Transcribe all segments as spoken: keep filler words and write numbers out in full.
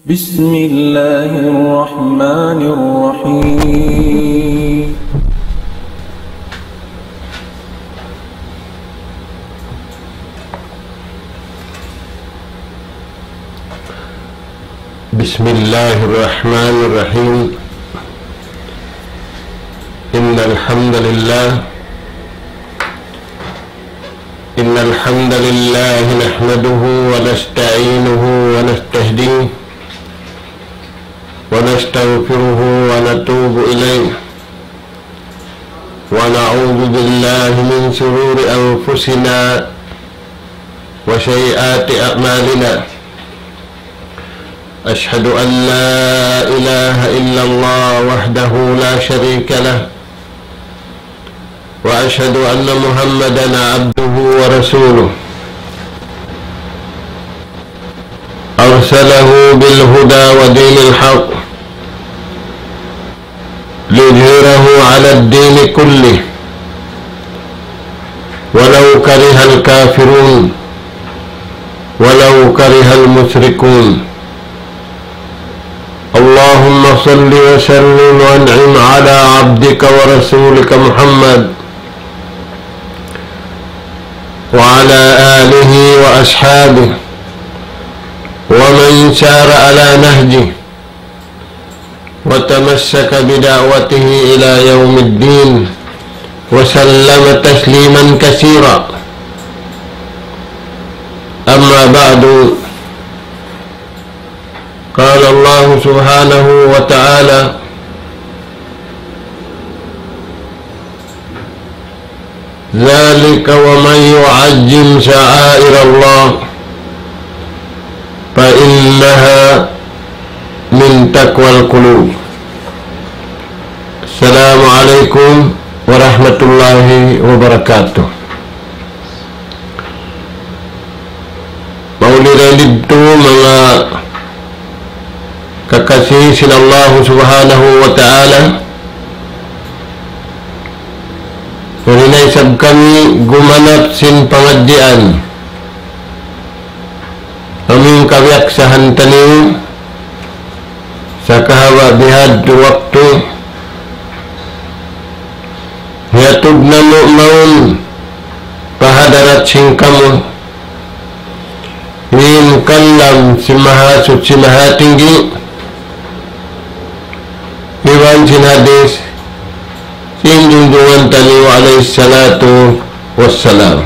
بسم الله الرحمن الرحيم. بسم الله الرحمن الرحيم. إن الحمد لله إن الحمد لله نحمده ونستعينه ونستهديه ونستغفره ونتوب إليه، ونعوذ بالله من شرور أنفسنا وسيئات أعمالنا. أشهد أن لا إله إلا الله وحده لا شريك له، وأشهد أن محمدا عبده ورسوله، أرسله بالهدى ودين الحق ليظهره على الدين كله ولو كره الكافرون ولو كره المشركون. اللهم صل وسلم وأنعم على عبدك ورسولك محمد وعلى آله وأصحابه ومن سار على نهجه وتمسك بدعوته إلى يوم الدين وسلم تسليما كثيرا. أما بعد، قال الله سبحانه وتعالى: ذلك ومن يعظم شعائر الله فإنها من تقوى القلوب. السلام عليكم ورحمة الله وبركاته. Maulidan didtu manga kakasi sin Allah Subhanahu wa Ta'ala. Unu na isab kami gumanap sin pangadjian amun kabiyaksahan taniyu sa kahaba' bihadtu waktu. Hiyatud namu' mawn pa hadarat sin kamu in kalam sin Mahasuchi Mahatinggi iban sin hadis sin Junjungan taniyu alayhi salatu wassalam.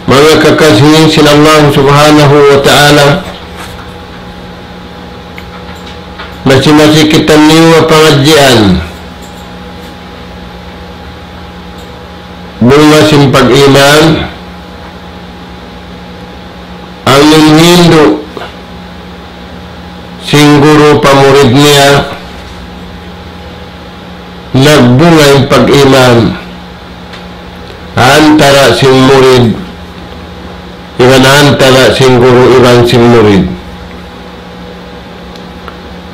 Manga kakasi sin Allah Subhanahu wa Ta'ala, masi-masi kitaniyu ha pangadjian bunga sin pag-iman, amun hindu' sin guru pa murid niya, nagbunga in pag-iman antara sin murid iban antara sin guru iban sin murid.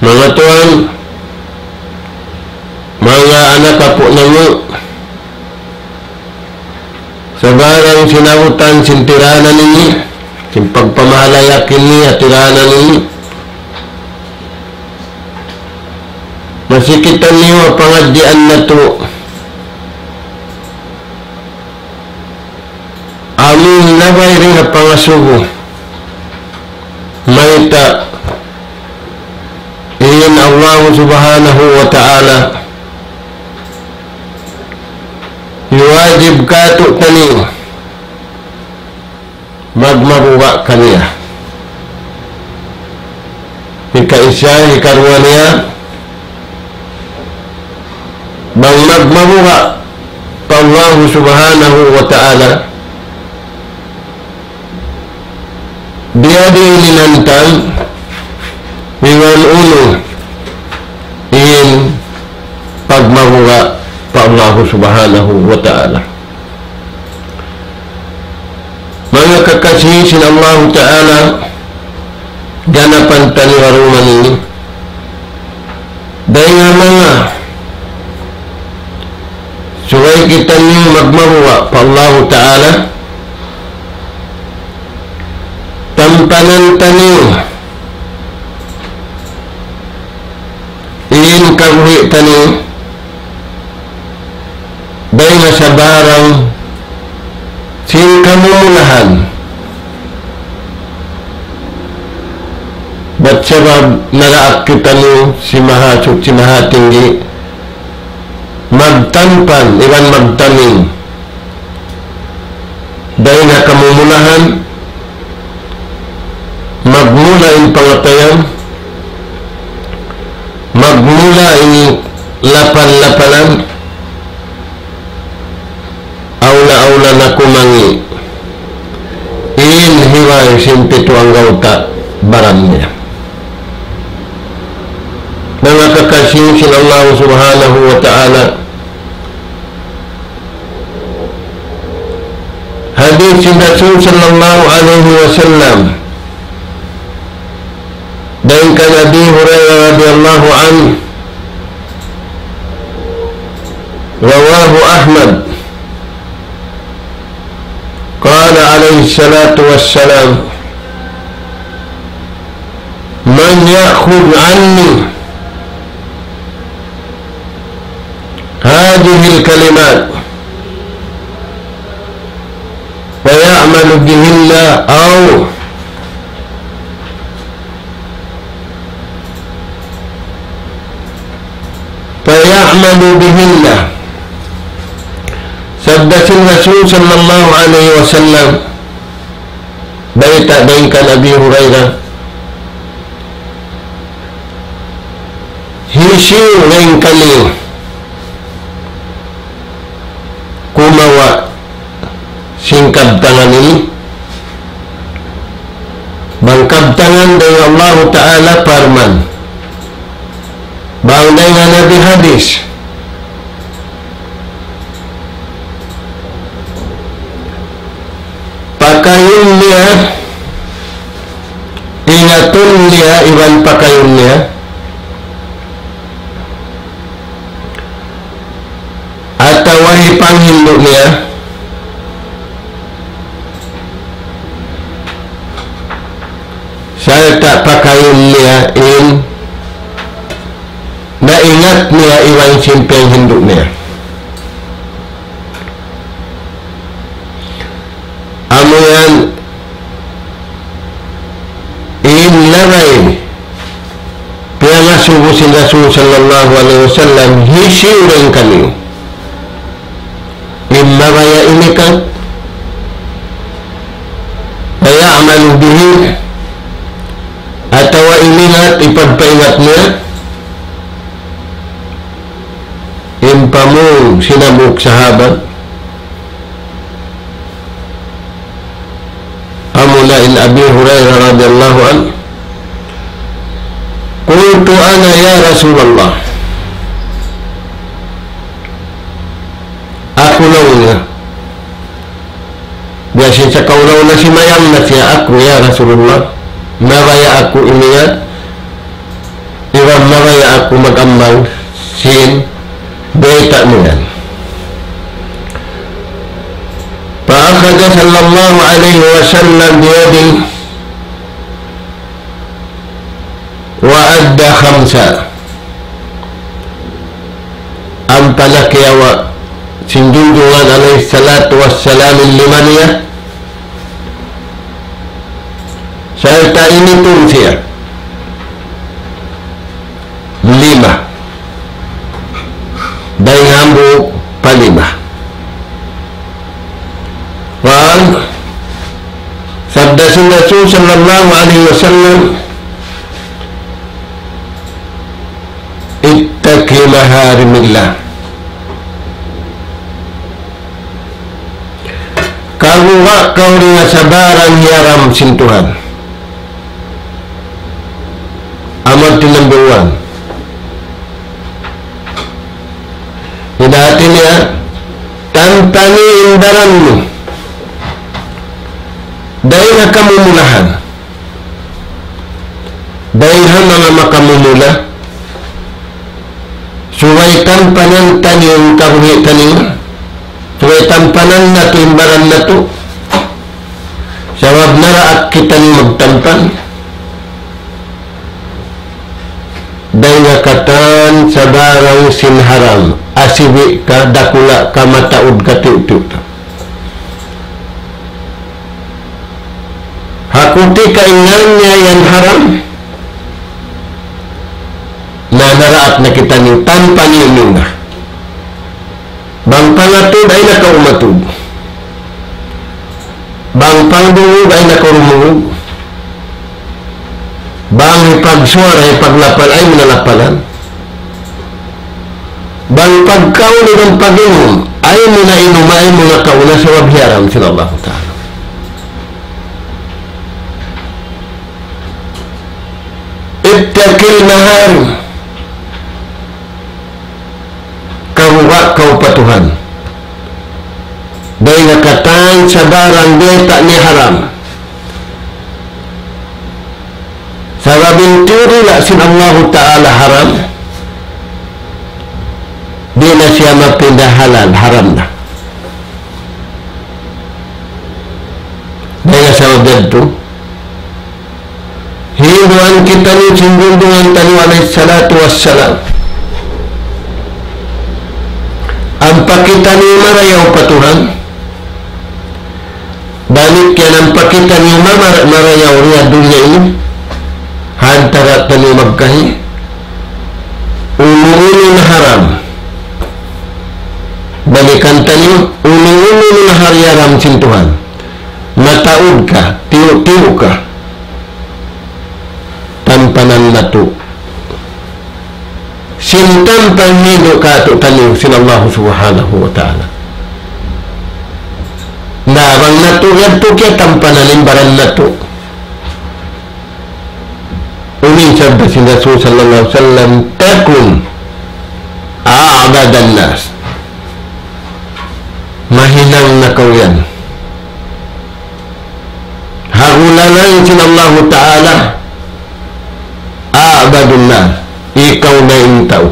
Manga tuwan, manga anak apu' namu', sabarang sinabutan sin tiranan ini, sin pagpamahalayak ini ha tiranan ini, masi kitaniyu ha pangadjian natu'. Amun labay dayn ha pangasubu, mayta' in Allah Subhanahu wa Ta'ala hiyawajib kātu'niyu magmabuga' kaniya. Hikaisa, hikaruwa niya, bang magmabuga' pa Allah Subhanahu wa Ta'ala, biyadiin in hantang, iban unu in pagmabuga' pa Allah Subhanahu wa Ta'ala. Manga kakasi sin Allahu Ta'ala, ganapan taniyu ha dunya ini. Dayn ha manga subay kitaniyu magmabuga' pa Allahu Ta'ala, tampat Tampananan taniyu in kabuhi' taniyu dayn ha sabarang sin kamumulahan. Bat sabab naraak kitaniyu sin Mahasuchi Mahatinggi, magtampan iban magtaning dayn ha kamumulahan, magmula in pangatayan, magmula in lapan-lapanan, awla-awla na kumangi' in hiway sin pitu anggawta' baran niya. Manga kakasi sin Allah Subhanahu wa Ta'ala, hadith sin Rasul sallallahu alayhi wasallam, dayn kan Abi Hurairah radiyallahu anhu, رواه أحمد، قال عليه الصلاة والسلام: من يأخذ عني هذه الكلمات فيعمل بهن أو فيعمل بهن. Sabda sin Rasul sallallahu alayhi wasallam, bayta' dayn kan Abi Hurairah, hisiyu dayn kaniyu kumawa' sin kabtangan ini, bang kabtangan dayn ha Allahu Ta'ala parman, bang dayn ha Nabi hadith, pakayun niya, ingatun niya iban pakayun niya, atawa hipanghindu' niya, sarta' pakayun niya in naingat niya iban sin piyanghindu' niya. Amu yan in labay piyangasubu sin Rasul sallallahu alayhi wasallam, hisiyu dayn kaniyu in mabaya' imikat, فيعمل به, atawa imingat, ipagpaingat niya, in pamung sin hambuuk sahabat, amuna in Abi Hurairah radiyallahu anhu, قلت أنا يا رسول الله. Aku laung niya. Biya' sin sakaula-ula simayam na siya, aku, ya Rasulullah, mabaya' aku imingat, iban mabaya' aku mag-amal sin bayta' mu yan. فأخذ صلى الله عليه وسلم بيدي وأدى خمسا. Ampa na kiyawa' sin Junjungan alayhi salatu wassalam in lima niya, sarta' initun siya lima. Dayn hambuuk pa lima. Wa, sabda sin Rasul sallallahu alayhi wasallam, اتق محارم الله. Kaguwa' kaw dayn ha sabarang hiyaram sin Tuhan. Amu yadtu number one. In hati niya, tampani in baran mu dayn ha kamumulahan, dayn ha manga makamumula. Subay tampanan taniyu in kabuhi' taniyu. Subay tampanan natu' in baran natu'. Sabab naraak kitaniyu magtampan dayn ha katan sabarang sin haram, asibi' ka, dakula' ka, mataud ka, tiyu'-tiyu' ka. Ha kutika in ngan niya yan haram, na naraak na kitaniyu, tampan niyu na. Bang pangatud, ayaw na kaw umatud. Bang pangdungug, ayaw na kaw dumungug. Bang hipagsuwara, hipaglapal, ayaw mu na lapalan. Bang pagkaun iban pag-inum, ayaw mu na inum, ayaw mu na kauna, sabab hiyaram sin Allahu Ta'ala. اتق المحارم. Karuwa kaw pa Tuhan. Dayn ha katan sabarang biyayta' niya haram. Sabab in tiyurila' sin Allahu Ta'ala haram, di' na siya mapinda halal, haram na. Dayn ha sabab yadtu, hinduan kitaniyu sin junjungan taniyu alayhi salatu wassalam. Ampa kitaniyu marayaw pa Tuhan. Damikkiyan ampa kitaniyu mamar-, marayaw di ha dunya ini. Ha antara' taniyu magkahi. Unu-unu na haram. Balikan taniyu, unu-unu na haram sin Tuhan. Mataud ka, tiyu'-tiyu' ka. Tampanan natu'. Sin tampan hindu' kātu'niyu sin Allah Subhanahu wa Ta'ala. Na bang natu' yadtu kiyatampanan in baran natu'. Unu in sabda sin Rasul sallallahu alayhi wasallam, تكن أعبد الناس. Mahinang na kaw yan ha gulalan sin Allahu Ta'ala, أعبد الناس, ikaw na in tau.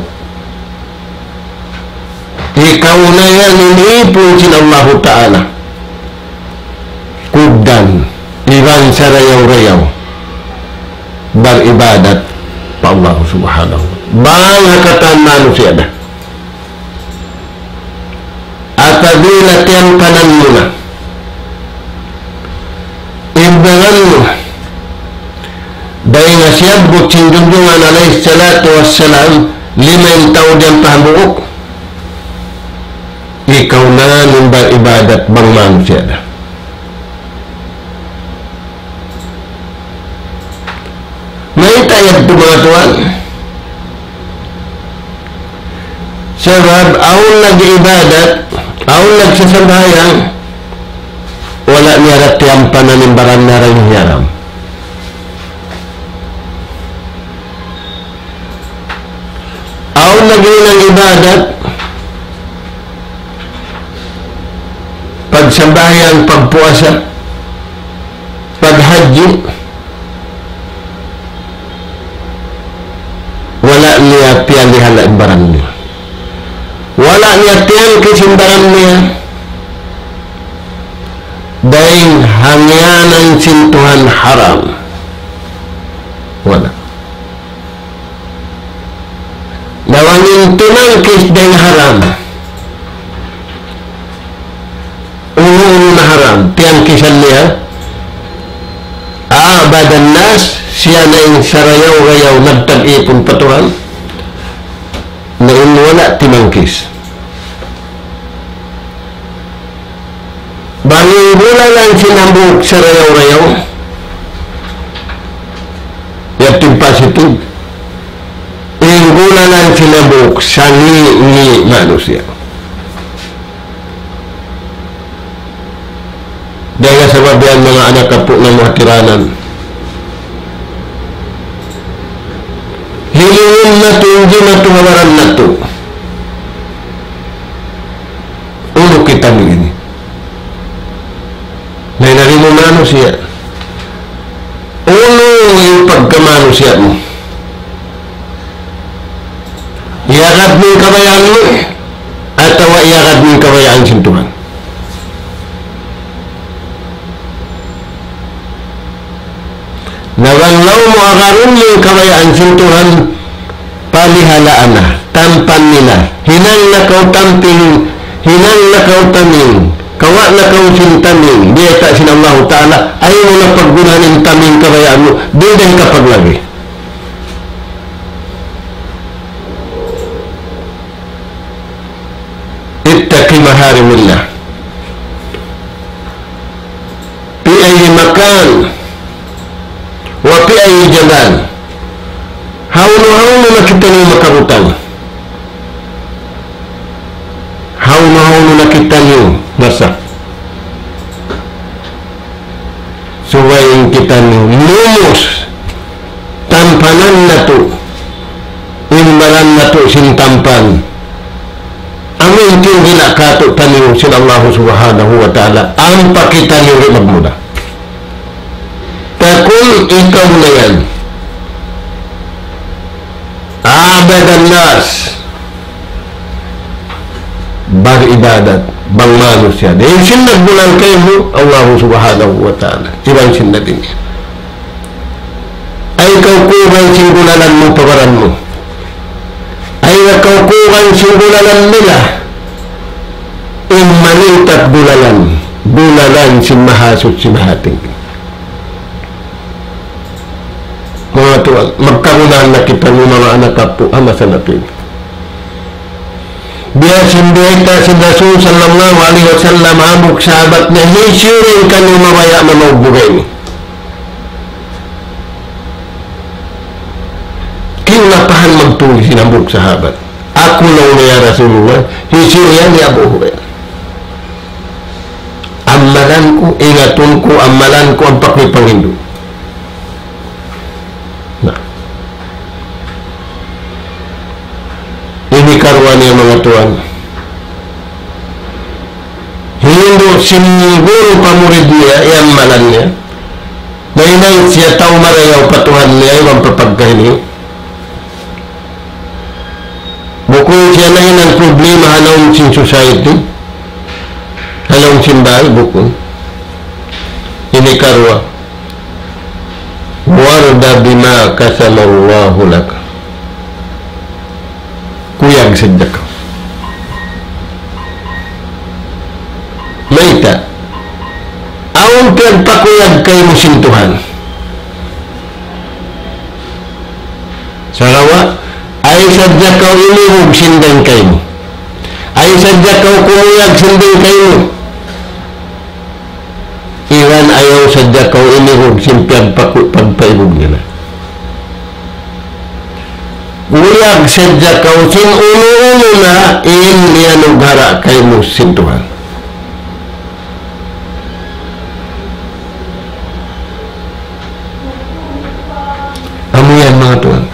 Ikaw na yan in ipun sin Allahu Ta'ala. Kugdan, iban sarayaw-rayaw, baribadat pa Allah Subhanahu. Bang ha katan manusiya' da. Apabila tiyampanan mu na in baran mu, dayn ha siyabbut sin Junjungan alayhi salatu wassalam, lima in tau diyan pa hambuuk, ikaw na in baribadat bang manusiya' da. Mayta' yadtu manga tuwan? Sabab awn nag-iibadat, awn nagsasambahayang, wala' niya da tiyampanan in baran niya dayn ha haram. Awn naghinang ibadat, pagsambahayang, pagpuasa, paghajji, wala' niya piyalihala' in baran niya. Wala' niya tiyangkis in baran niya dayn ha ngiyanan sin Tuhan haram. Wala'. Na bang in timangkis dayn haram, unu-unu na haram, tiyangkisan niya, أعبد الناس, siya na in sarayaw-rayaw nagtag-ipun pa Tuhan, na in wala' timangkis. Bang in gulalan sin hambuuk sarayaw-rayaw, yadtu in positive. In gulalan sin hambuuk sangi'-ngi' manusiya'. Dayn ha sabab yan, manga anak apu' namu' hatiranan, hilingun natu' in jimatu ha baran natu'. Unu kitaniyu ini? Lain na di' mu manusiya'. Unu in pagkamanusiya' mu? Iyagad mu in kabayaan mu, atawa iyagad mu in kabayaan sin Tuhan? mu agarun in kabayaan sin Tuhan, palihalaan na, tampan nila. Hinang na kaw tamping, hinang na kaw taming, kawa' na kaw sin taming, biyayta' sin Allahu Ta'ala, ayaw mu na paggunahan in taming kabayaan mu, di' na hikapaglabi. اتق محارم الله في أي مكان وفي أي زمان. Hawnu-hawnu na kitaniyu makabutang. Hawnu-hawnu na kitaniyu masa. Subay in kitaniyu lumus, tampanan natu', in baran natu' sin tampan. Amu in tiyuhila' kātu'niyu sin Allahu Subhanahu wa Ta'ala, ampa kitaniyu di' magmula. Takun ikaw na yan. أعبد الناس. Baribadat, bang manusiya'. Dahil sin nagbulal kaymu, Allahu Subhanahu wa Ta'ala. Iban sin Nabi niya. Ayaw kaw kugang sin bulalan mu pa baran mu. Ayaw kaw kugang sin bulalan nila. In malintat bulalan, bulalan sin Mahasuchi Mahatinggi. Manga tuwan, magkagunahan na kita nung manga anak apu', ha masa napin. Biya' sin biyayta' sin Rasul sallallahu alayhi wasallam, hambuuk sahabat niya, hisiyu in kaniyu mabaya' mamaug bugay ini? Kiyulapahan magtuy sin hambuuk sahabat. Aku laung niya, ya Rasulullah, hisiyu yan? Ya Abu Hurairah. Amalan ku, ingatun ku, amalan ku, ampa ku panghindu'. Na. Ini karuwa niya manga tuwan. Hindu' sin guru pa murid niya, in amalan niya. Na in siya tau marayaw pa Tuhan niya, iban pa pagkahi niya. Bukun siya nahinang problema ha lawm sin society, ha lawm sin bāy, bukun. Ini karuwa. وارض بما قسم الله لك. Kuyag sadja kaw. Mayta'? Awn piyagpakuyag kaymu sin Tuhan. Sagawa', ayaw sadja kaw imihug sin dayng kaymu. Ayaw sadja kaw kumuyag sin dayng kaymu. Iban ayaw sadja kaw imihug sin piyagpaku-, pagpaihug nila. Kuyag sadja kaw sin unu-unu na in liyanug hara kaymu sin Tuhan. Amu yan, manga tuwan.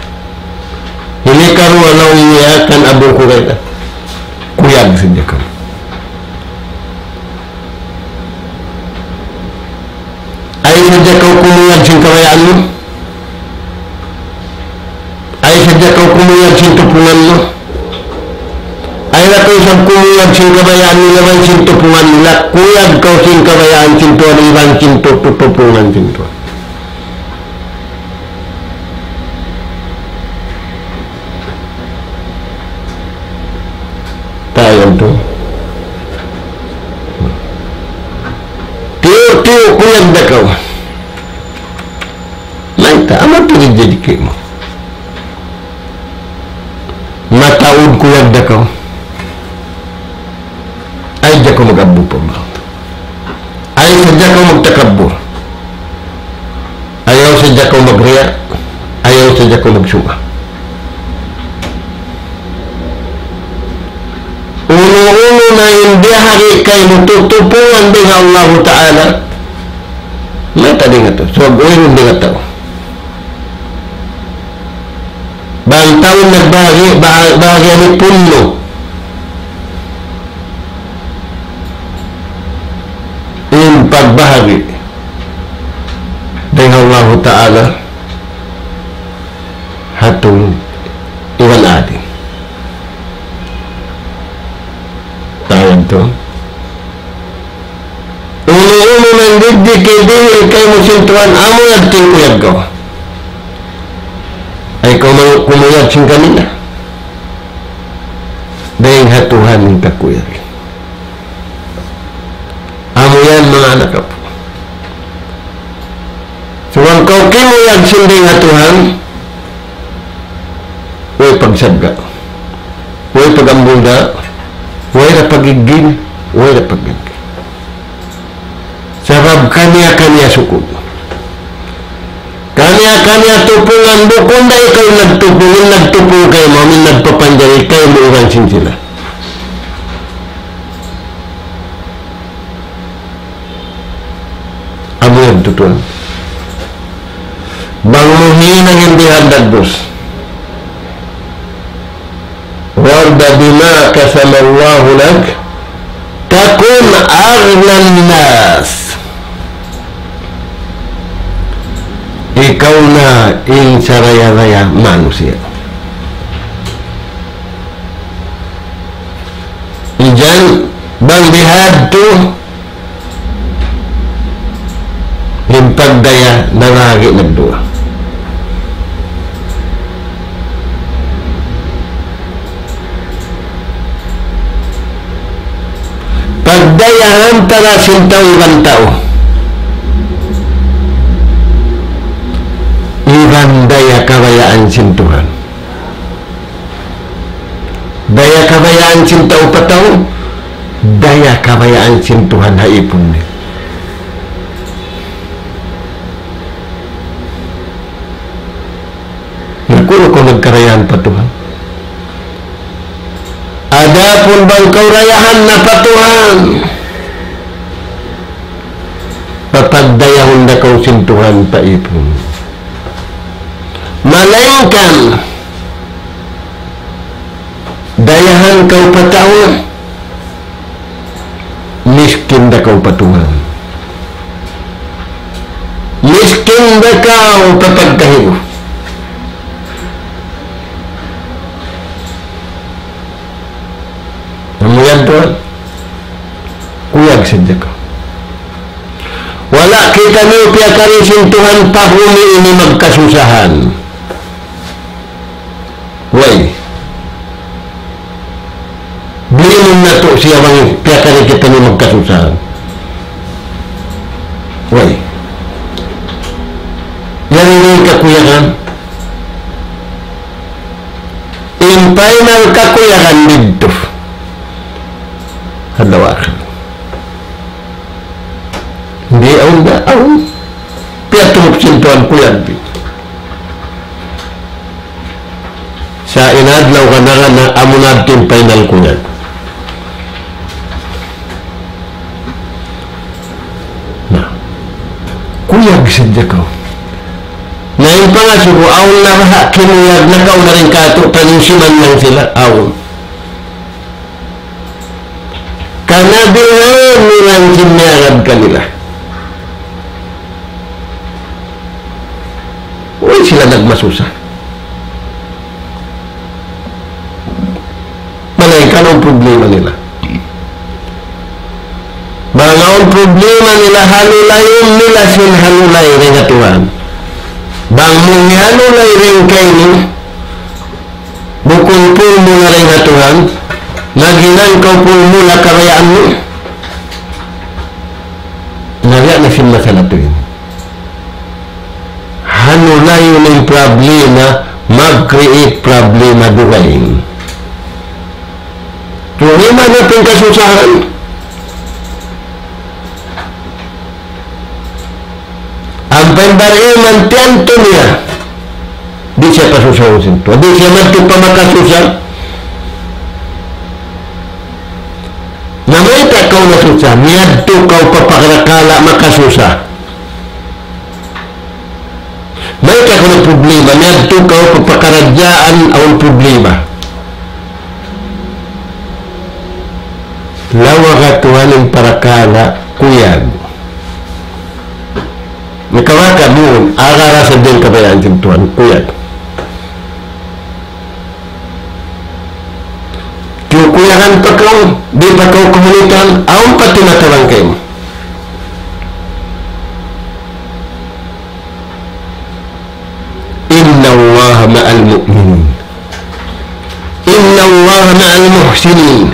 Ini karuwa laung niya kan Abu Hurairah. Kuyag sadja kaw. Ayaw sadja kaw kumuyag sin kabayaan mu. Ayaw sadja kaw kumuyag sin tupungan mu. Ayaw na kaw isab kumuyag sin kabayaan nila iban sin tupungan nila. Kuyag kaw sin kabayaan sin Tuhan iban sin tu-, tu-, tupungan sin Tuhan. Tayan tu. Tiyu'-tiyu' kuyag da kaw. Mayta', amu in tiyajadi kaymu. Mataud kuyag da kaw. Ayaw sadja kaw mag-abbu pa Allah. Ayaw sadja kaw magtakabbur. Ayaw sadja kaw magriya'. Ayaw sadja kaw magsum'ah. Unu-unu na in biyahagi' kaymu tutupungan dayn ha Allahu Ta'ala. Mayta' dayn ha tau. Sabab wayruun dayn ha tau. Bang tau nagbahagi', bah-, bahagi' niya punnu'. In pagbahagi' dayn ha Allahu Ta'ala ha tau iban adil. Tayan tu. Unu-unu na in didikil-dihil kaymu sin Tuhan, amu yadtu in kuyag kaw. Kumuyag sin kanila. Dayn ha Tuhan in kakuyag. Amu yan, manga anak apu. So, bang kaw kimuyag sin dayn ha Tuhan, way pagsagga', way pag-ambulda', way da pag-iggil, way da pag-iggil. Sabab kaniya-kaniya sukud. Kaniya-kaniya tupungan, bukun da ikaw in nagtupung, in nagtupung kaymu, amu in nagpapanjari kaymu iban sin sila. Amu yan tuud. Bang mu hinang in bihan dagbus. وارض بما قسم الله لك تكن أغنى الناس. Ikaw na in saraya-raya manusiya'. Iyan, bang bihadtu, in pagdaya nabahagi' nagduwa. Pagdaya ha antara' sin tau iban tau. Iban daya kabayaan sin Tuhan. Daya kabayaan sin tau pa tau, daya kabayaan sin Tuhan ha ipun niya. Na kunu' kaw nagkarayahan pa Tuhan. Adapun bang kaw rayahan na pa Tuhan, papagdayahun da kaw sin Tuhan pa ipun. Malaingkan dayahan kaw pa tau, miskin da kaw pa Tuhan. Miskin da kaw pa pagkahi mu. Amu yan tuud. Kuyag sadja kaw. Wala' kitaniyu piyakari sin Tuhan pa bumi ini magkasusahan. Way. Biyunun natu' siya bang piyakari kitaniyu magkasusahan. Way. Yan in kakuyagan. In final kakuyagan didtu. Adlaw akhirat. Di' awn da, awn. Piyatuluk sin Tuhan kuyag di. Sa' in adlaw kanakan na amu na in final kuyag. Na. Kuyag sadja kaw. Na in pangasubu, awn na baha' kimuyag nakauna dayn kātu', taniyu siman lang sila, awn. Kanabihan nila in sin miyagad kanila. Way sila nagmasusa. Malayngkan awn problema nila. Bang awn problema nila, halulayun nila sin halulay dayn ha Tuhan. Bang mu hihalulay dayn kaymu, bukun pulmula dayn ha Tuhan, naghinang kaw pulmula kabayaan mu. Na biya' na sin masala tuud. Halulayun in problema, mag-create problema dugaing. Problema na pagkasusahan. Ampa in bariman tiyantu niya, di' siya pasusahun sin Tuhan. Di' siya madtu pa makasusa. Na mayta' kaw nasusa, miyadtu kaw pa parakala' makasusa. Mayta' kaw nagproblema, miyadtu kaw pa pakaradjaan awn problema. Lawaga Tuhan in parakala' kuyag. Nakawaka muun, agara sa' din kabayaan sin Tuhan, kuyag. Kiyukuyagan pa kaw, di' pa kaw kahulitan, awn pa timatabang kaymu. إن الله مع المؤمنين. إن الله مع المحسنين.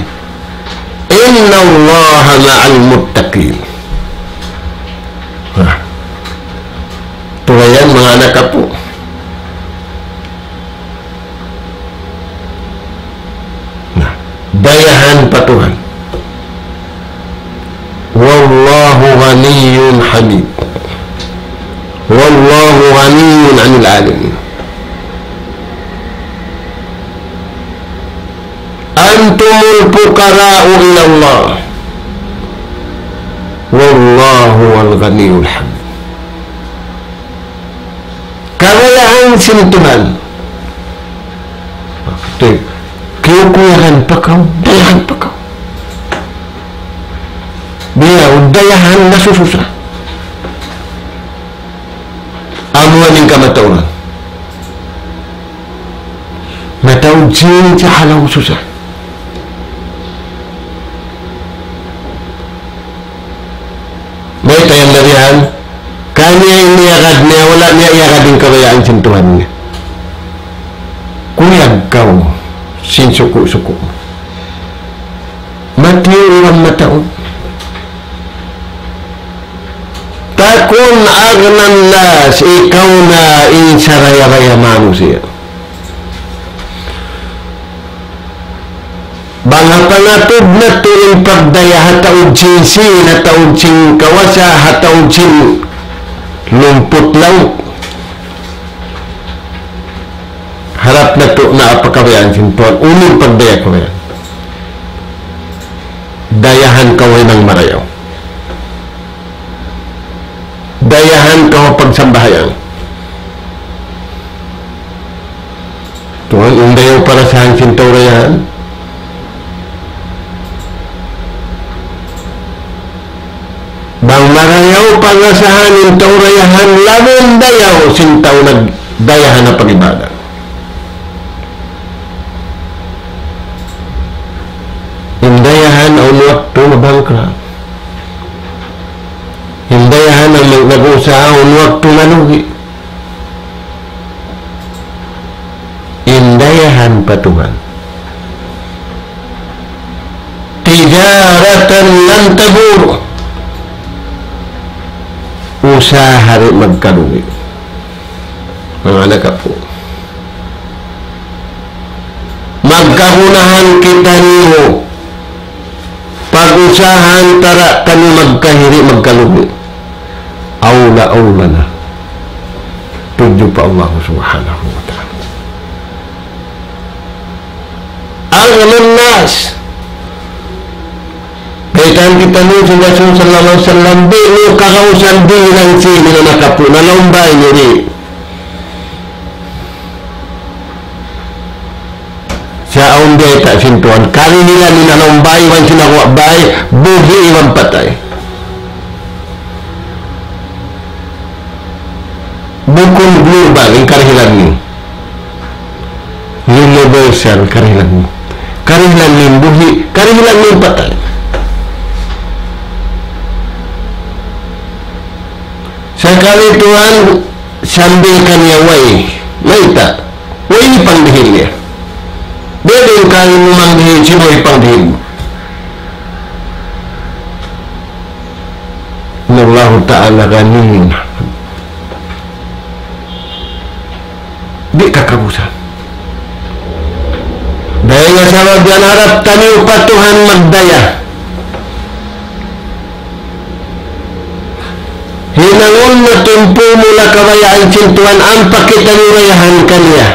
إن الله مع المتقين. Nah. Tuud yan, manga anak apu'. Nah, dayahan pa Tuhan. والله غني حميد. والله غني عن العالمين. أنتم الفقراء إلى الله. والله هو الغني الحميد. Kabayaan sin Tuhan. Tuud, kiyukuyagan pa kaw, dayahan pa kaw. Biya' dayahan nasususa. Amu in kamatauran. Mataud sin siya halaw susa. Mayta' yan dayahan? Kaniya in iyagad niya, wala' niya iyagad in kabayaan sin Tuhan niya. Kuyag kaw sin suku'-suku'. Matiyu' iban mataud. تكن أغنى الناس, ikaw na in saraya-raya manusiya'. Bang ha pangatud natu' in pagdaya ha taud sin sīn, ha taud sin kawasa, ha taud sin lumput laut. Harap natu' na apa kabayaan sin Tuhan, unu in pagdaya kabayaan. Dayahan kaw hinang marayaw. Dayahan kaw pagsambahayang. Tuwan, in dayaw parasahan sin tau dayahan. Bang marayaw parasahan in tau dayahan, lamun dayaw sin tau nagdayahan ha pag-ibadat. In dayahan awn waktu mabangkrut. In dayahan awn nag-, nag-usaha awn waktu malugi'. In dayahan pa Tuhan. تجارة لن تبور. Usaha di' magkalugi'. Manga anak apu'. Magkagunahan kitaniyu. Pag-usahan ta da kami magkahi di' magkalugi'. Awla-awla na. Tudju pa Allah Subhanahu wa Ta'ala. أغنى الناس. Baytaan kitaniyu sin Rasul sallallahu alayhi wasallam, di' niyu kagausan bilang sin manga anak apu', nalaum bay niyu di'. Sa' awn biyayta' sin Tuhan, karihilan in nalaum bay, iban sin naguwa' bay, buhi' iban patay. Bukun global in karihilan niyu. Universal karihilan niyu. Karihilan niyu buhi', karihilan niyu patay. Sakali Tuhan sambil kaniya way, mayta'? Way hipangdihil niya. Bebe in kari mu mangdihil, sin way hipangdihil mu. إن الله تعالى غني. Di' kakausan. Dayn ha sabab yan harap taniyu pa Tuhan magdaya. Hinangun na tumpu mula kabayaan sin Tuhan ampa kitaniyu dayahan kaniya.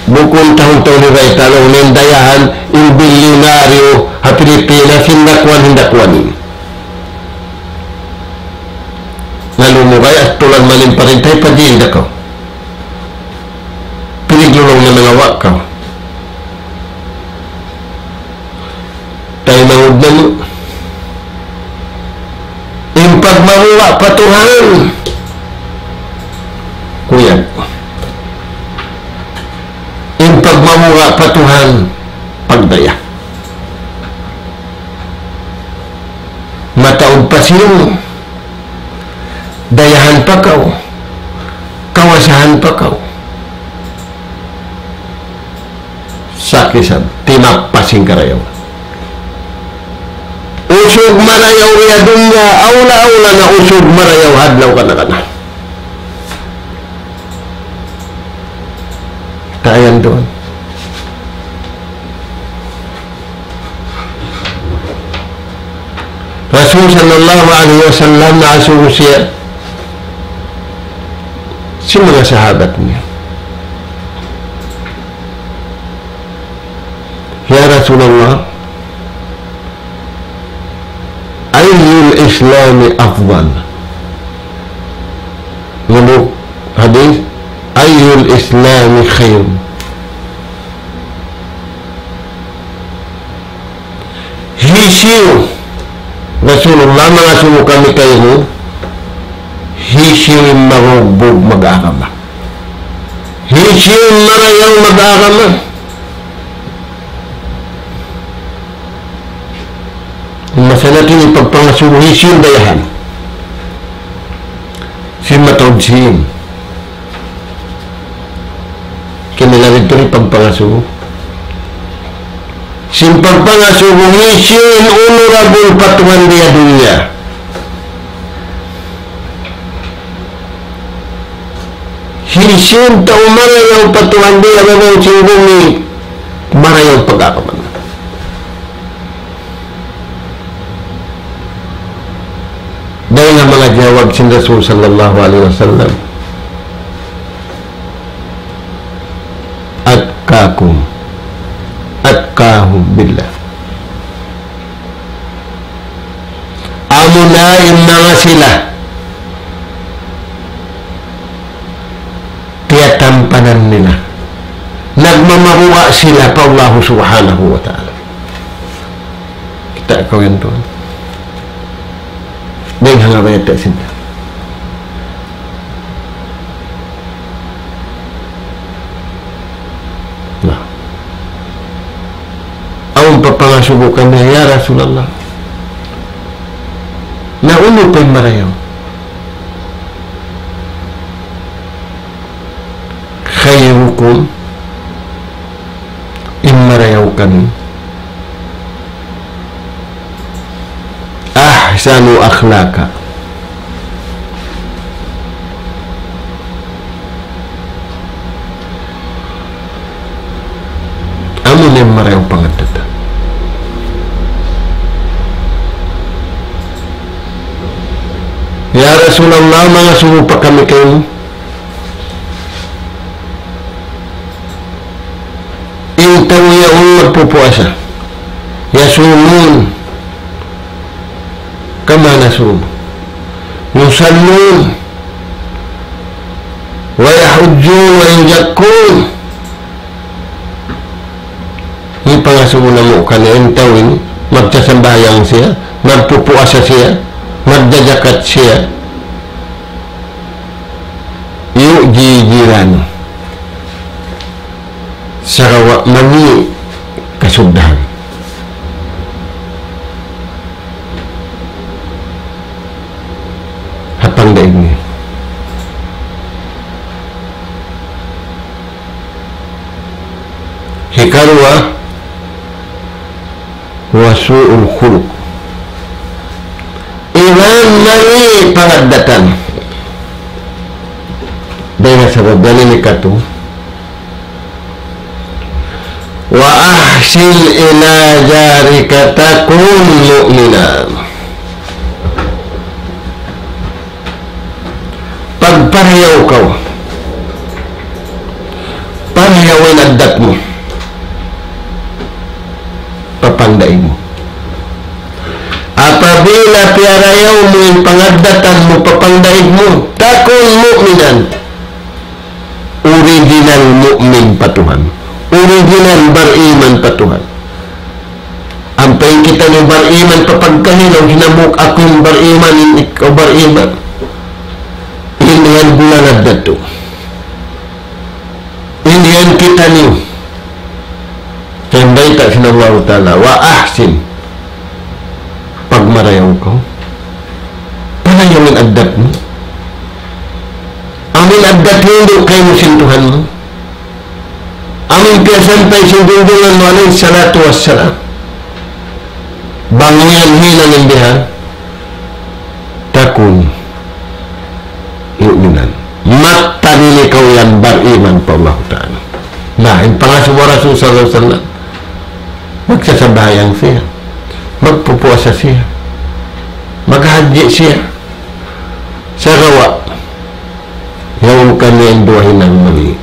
Bukun tahun-tahun hibayta' laung in dayahan in bilyunaryu ha Pilipinas, hinda kuwan, hinda kuwan ini. Lalu mu kaya tulan malimparintay pa di' hinda kaw. Piniglulung na nangawa' kaw. Taymanghud namu'. In pagmabuga' pa Tuhan. Kuyag. In pagmabuga' pa Tuhan. Pagdaya. Mataud pa siyu. Kayahan pa kaw, kawasahan pa kaw. Sa' kisan, timappas in karayawan. Usug marayaw ha dunya, awla-awla na usug marayaw ha adlaw kana-kana. Tayan duun. Rasul sallallahu alayhi wasallam nasubu siya sin manga sahabat niya, "Ya Rasulullah, أي الإسلام أفضل؟" Laung niya hadith, "أي الإسلام خير؟" Hisiyu, Rasulullah, mangasubu kami kaymu, hisiyu in marugbug mag-agama? Hisiyu in marayaw mag-agama? Masalah ini pagpangasubu, hisiyu in dayahan? Sin mataud sin. Kailangan itu in pagpangasubu. Sin pagpangasubu, hisiyu in honorable pa Tuhan di ha dunya? Hisiyu in tau marayaw pa Tuhan di ha lawm sin bumi, marayaw pag-agama. Dayn ha manga jawab sin Rasul sallallahu alayhi wasallam, "أتقاكم، أتقاهم بالله." Amuna in manga sila tiyatampanan nila, nagmamabuga' sila pa Allah Subhanahu wa Ta'ala. Kita' kaw yan tuwan. Dayn ha nga bayta' sinda. Na. Awn pa pangasubu kaniya, "Ya Rasulullah, na unu pa in marayaw?" "خيركم," in marayaw kaniyu, "أحسن أخلاقا." Amu in marayaw pangaddatan. "Ya Rasulullah, mangasubu pa kami kaymu." In tau yaun magpupuasa, يصومون كما نصوم، يصلون ويحجون ويزكون. In pangasubu namu' kaniya, in tau ini, magsasambahayang siya, magpupuasa siya, magjajakat siya, يؤذي جيرانه. Sagawa' mangi' kasugdahan. Ha pangdaig niya. Hikaruwa, وسوء الخلق. Iban mangi' pangaddatan. Dayn ha sabab yan ini katu'. وأحسن إلى جارك تكن مؤمنا. Pagparayaw kaw. Parayaw in addat mu pa pangdaig mu. Apabila piyarayaw mu in pangaddatan mu pa pangdaig mu, تكن مؤمنا. Original mu'min pa Tuhan. Original bariman pa Tuhan. Ampa in kitaniyu bariman pa pagkahi, laung hinambuk aku in bariman, in ikaw bariman. In yan bulan addat tu. In yan kitaniyu. Yan bayta' sin Allahu Ta'ala, وأحسن. Pagmarayaw kaw. Parayaw in addat mu. Dating du kaymu sin Tuhan mu. Amun piyasampay sin Junjungan mu alayhi salatu wassalam. Bang yan hinang in bihan. Takun mu'minan. Mattan in ikaw yan bariman pa Allah Ta'ala. Na, in pangasubu Rasul sallallahu alayhi wasallam. Magsasambahayang siya. Magpupuasa siya. Maghajji siya. Sagawa'. Yaun kaniya in duwa hinang mali.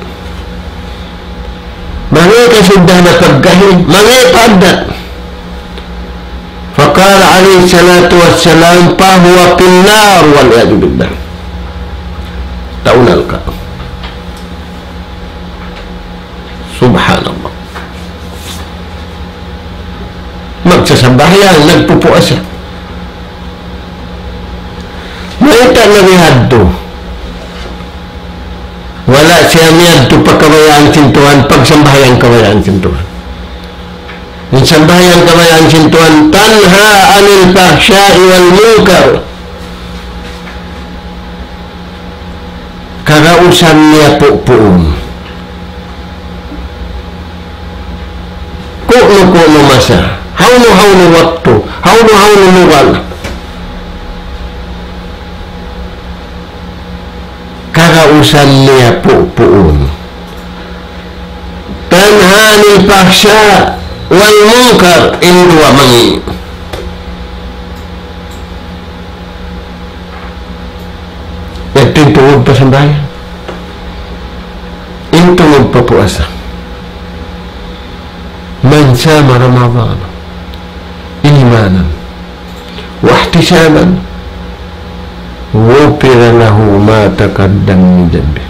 Mali kasuddahan na pagkahi, mali pa addat. فقال عليه الصلاة والسلام: فهو في النار والعياذ بالله. Taunal ka. Subhanallah. Magsasambahayang, nagpupuasa. Mayta' na bihadtu? Wala' siya miyadtu pa kabayaan sin Tuhan, pagsambahayang kabayaan sin Tuhan. In sambahayang kabayaan sin Tuhan, تنهى عن الفحشاء والمنكر. Kagausan niya pupuun. Kunu-kunu masa, hawnu-hawnu waktu, hawnu-hawnu lugal. Kagausan niya pupuun. تنهى عن الفحشاء والمنكر, in duwa mangi'. Yadtu in tungud pa sambahayang. In tungud pa puasa. من صام رمضان إيمانا واحتسابا غفر له ما تقدم من ذنبه.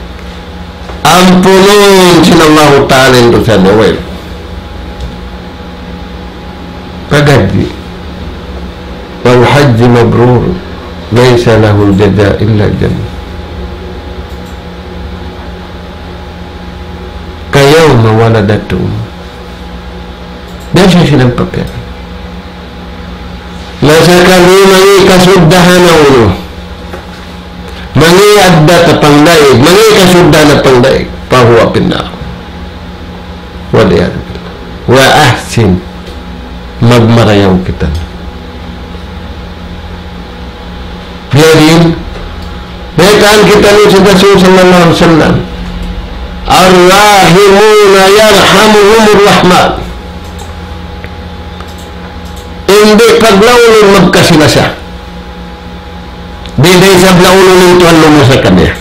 Ampunun sin Allahu Ta'ala in dusa niya, way. Pagad di. والحج مبرور ليس له جزاء إلا الجنة. كيوم ولدته أمه. Biya' sin sinampay. Na sakali mangi' kasuddahan na unu. Mangi' addat pangdaig, mangi' kasuddahan pangdaig. فهو في النار. والعياذ بالله. وأحسن. Magmarayaw kita. Biya' diin, baytaan kita ni Rasul sallallahu alayhi wasallam. الراحمون يرحمهم الرحمن. In di' paglaulun magkasi-lasa. Di' da isab laulun in Tuhan lumus kaniya.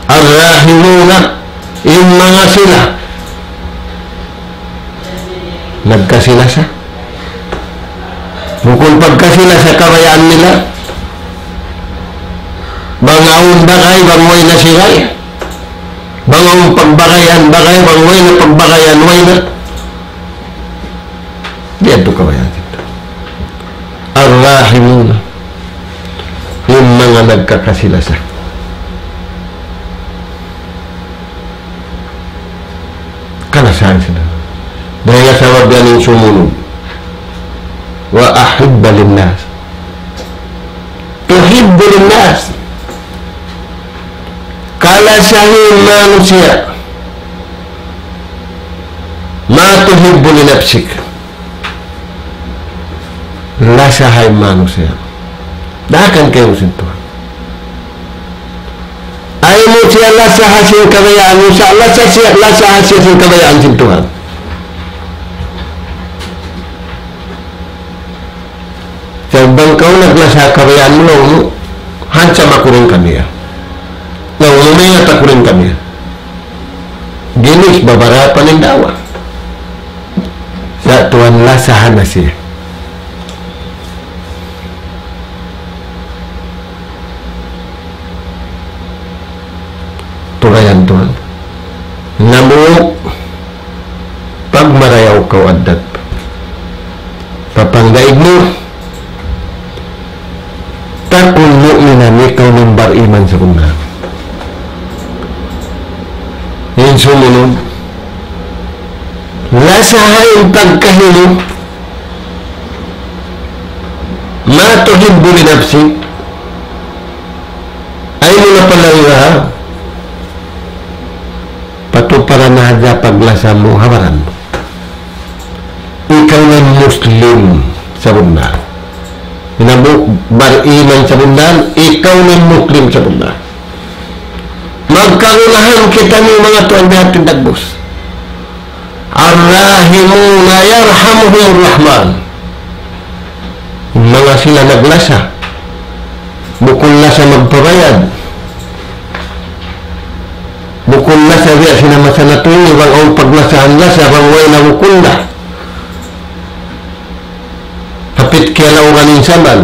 الراحمون, in manga sila nagkasi-lasa. Bukun pagkasi-lasa kabayaan nila. Bang awn bagay, bang way na siya. Bang awn pagbagayan bagay, bang way na pagbagayan, way na. Di' yadtu kabayaan kita. الراحمون. In manga nagkakasi-lasa. Kalasahan sila. Dayn ha sabab yan in sumunud. وأحب للناس. تحب للناس. Kalasahi in manusiya'. ما تحب لنفسك. Lasahi in manusiya'. Daakan kaymu sin Tuhan. Ayaw mu siya lasaha sin kabayaan mu, sa' lasa siya, lasaha siya sin kabayaan sin Tuhan. Sa' bang kaw naglasaha kabayaan mu, laung mu, handsome aku dayn kaniya. Laung mu, maingat aku dayn kaniya. Ginis babarapa in dawa. Sa' tuwan lasahan na siya. Tulayan tuwan. Namu', pagmarayaw kaw addat pa pangdaig mu, takun mu'minan, ikaw in bariman sabunnal. In sumunud, lasaha in pagkahi mu, ما تحب لنفسك, ay Tamu ha baran mu. Ikaw na in Muslim sabunnal. Hinambuuk bariman sabunnal, ikaw na in Muslim sabunnal. Magkagunahan kitaniyu manga tuwan biya' ha yan dagbus. الراحمون يرحمهم الرحمن. Manga sila naglasa. Bukun lasa magpabayad. Bukun lasa biya' sin masa natu' ini, bang awn paglasahan lasa, bang way na bukun na. Hapit kiyalauran in samal.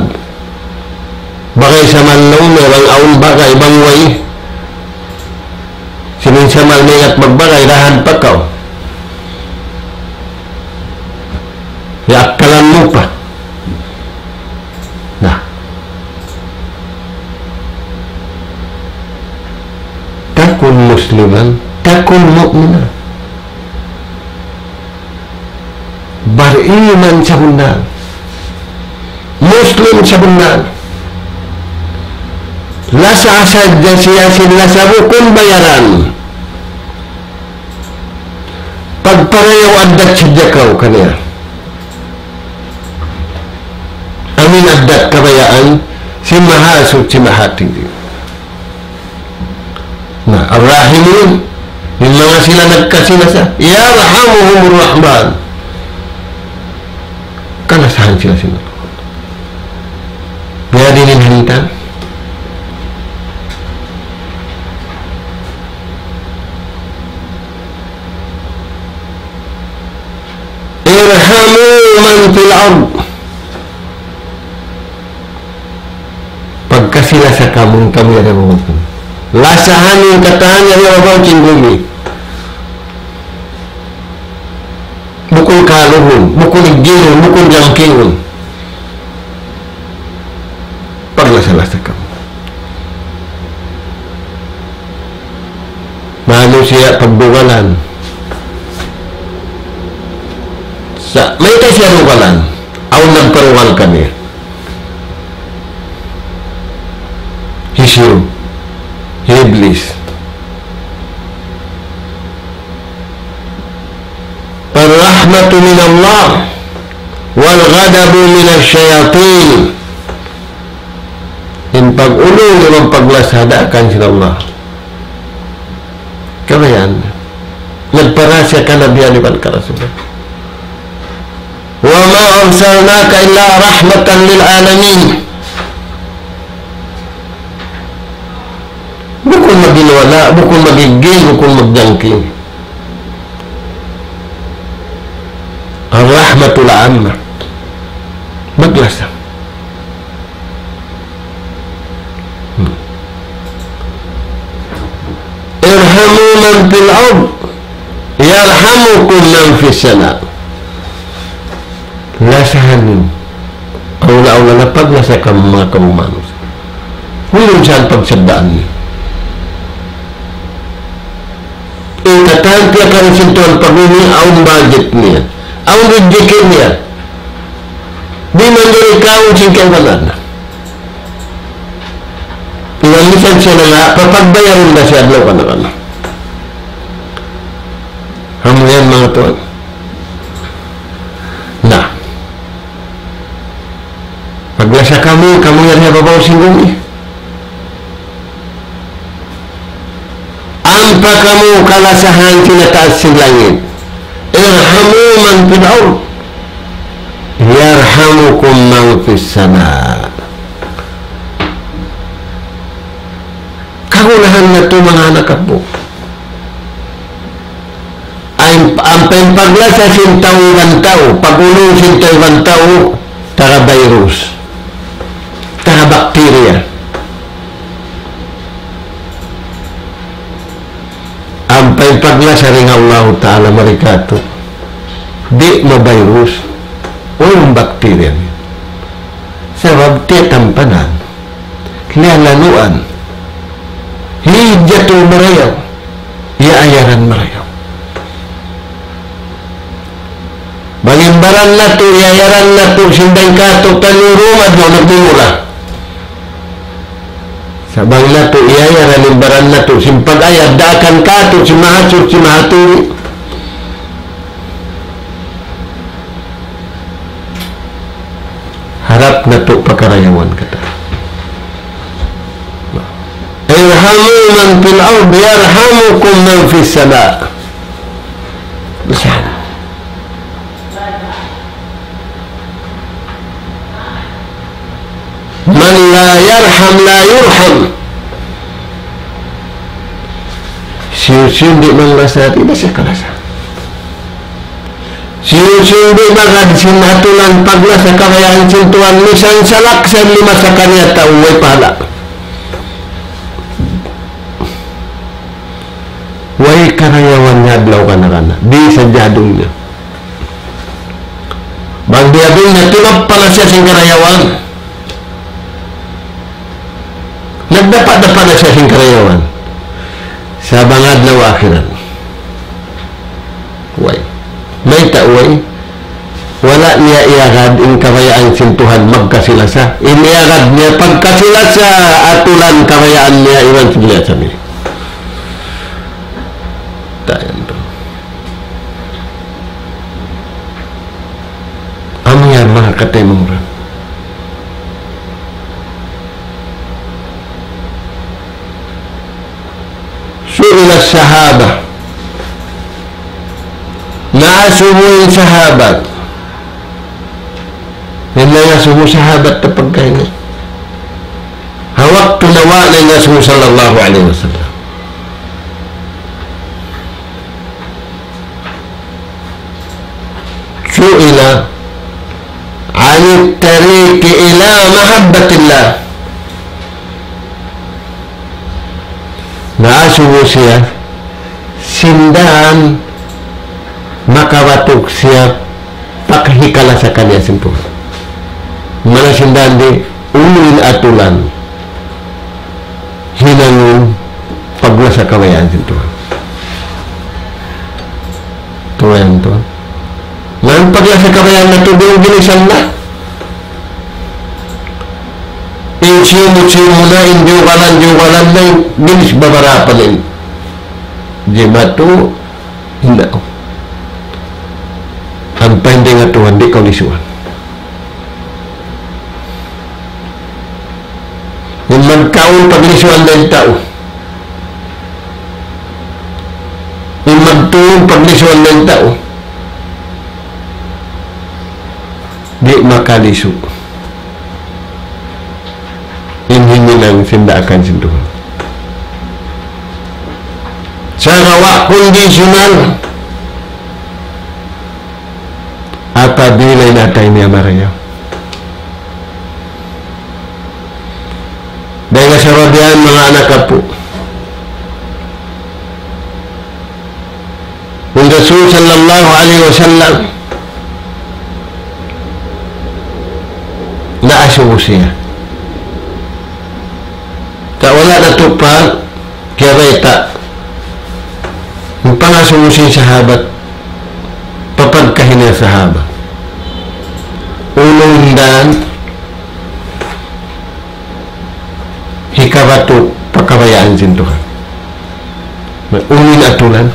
Bagay samal laung niya, bang awn bagay, bang way. Sin in samal maingat magbagay, dahan pa kaw. Yaakkalan mu pa. Na. Takun Musliman, takun Mu'minan. Bariman sabunnal. Muslim sabunnal. Lasa sadja siya sin lasa bukun bayaran. Pagparayaw addat sadja kaw kaniya. Amu in addat kabayaan sin Mahasuchi Mahatinggi. Na, الراحمون, in manga sila nagkasi-lasa, يرحمهم الرحمن. Kalasahan sila sin Allah. Biya' diin in hantang. ارحموا من في الأرض. Pagkasi-lasa kamu, kamu yari ha babaw. Lasahan in katan yari ha babaw sin gumi. Bukun kaluhun, bukun iggilun, bukun jangkingun. Paglasa-lasa kamu. Manusiya' pagdugalan. Sa', mayta' siya dugalan? Awn nagparugal kaniya. Hisiyu? Hi Iblis. الرحمة من الله والغضب من الشياطين. In pag-ulung iban paglasa daakan sin Allah. Kabayaan. Nagpara siya kanabihan iban karasulan. وما أرسلناك إلا رحمة للعالمين. Bukun magin wala', bukun mag-iggil, bukun magjangking. الرحمة العامة. Maglasa. Hmm. ارحموا من في الأرض يرحمكم من في السماء. Lasahan niyu. Awla-awla na paglasa kamu manga kamu manusiya'. Wayruun sa pagsaddaan niyu. In katan piyakarin sin Tuhan pa gumi, awn budget niya. Awn rijiki niya. Di' manjari kaun sin kaibanan. Iban misan siya na nga, papagbayarun da siya adlaw kana-kana. Amu yan, manga tuwan. Na. Paglasa kamu, kamu yari ha babaw sin gumi. Ampa kamu kalasahan sin ha taas sin langit. ارحموا من في الأرض يرحمكم من في السماء. Kagunahan natu' manga anak apu'. Ay, ampa in paglasa sin tau iban tau, pag-ulung sin tau iban tau, taga virus, taga bakterya. Ampa in paglasa dayn ha Allahu Ta'ala mari kātu', di' ma-virus, wayruun bakterya niya. Sabab tiyatampanan, liyalanuan, hijatu marayaw, iyaayaran marayaw. Bang in baran natu', iyaayaran natu', sin dayn kātu'niyu dum adlaw nagmumula. Sa' bang natu', iyaayaran in baran natu', sin pag-ayad, daakan kātu', sin Mahasuchi Mahatinggi. natu' pa karayawan katan. ارحموا من في الأرض يرحمكم من في السماء. من لا يرحم لا يرحم. Hisiyu-siyu di' manglasa, di' da siya kalasa. Hisiyu-siyu di' magad sin aturan paglasa kabayaan sin Tuhan, misan salak sa lima sa kaniya tau, way pahala'. Way karayawan niya adlaw kana-kana. Di' sadja dunya. Bang di' dunya, timappa na siya sin karayawan. Nagdapa'-dapa' na siya sin karayawan. Sa' bang adlaw akhirat. Way. Mayta' way? Wala' niya iyagad in kabayaan sin Tuhan magkasi-lasa. In iyagad niya pagkasi-lasa, aturan kabayaan niya iban sin lasa niya. Tayan tu. Amu yan, manga kataymanghuran. سئل الصحابة. Naasubu in sahabat. Yan na naasubu sahabat ta pagkahi niya. Ha waktu nawa' na in Rasul sallallahu alayhi wasallam. سئل عن الطريق إلى محبة الله. Naasubu siya, sin dān makabatuk siya pa hikalasa kaniya sin Tuhan. Mana sin dān di' unu in aturan hinangun paglasa kabayaan sin Tuhan. Tuhan, Tuhan. Nang paglasa kabayaan natu' di' ginisan na. In simu-simu na, in jugalan-jugalan na, in ginis babarapa na in. Jimatu, hinda. Ampa in dayn ha Tuhan, di' kaw lisuan. In magkaun paglisuan dayn tau. In magtuun paglisuan dayn tau. Di' makalisu. In himinang sin daakan sin Tuhan. Sagawa' conditional. Apabila in atay niya marayaw. Dayn ha sabab yan, manga anak apu'. In Rasul sallallahu alayhi wasallam, naasubu siya. Sa' wala' natu' pa kiyabayta'. In pangasubu sin sahabat, papagkahi niya sahabat. Unu in dān, hikabatu' pa kabayaan sin Tuhan. Unu in aturan.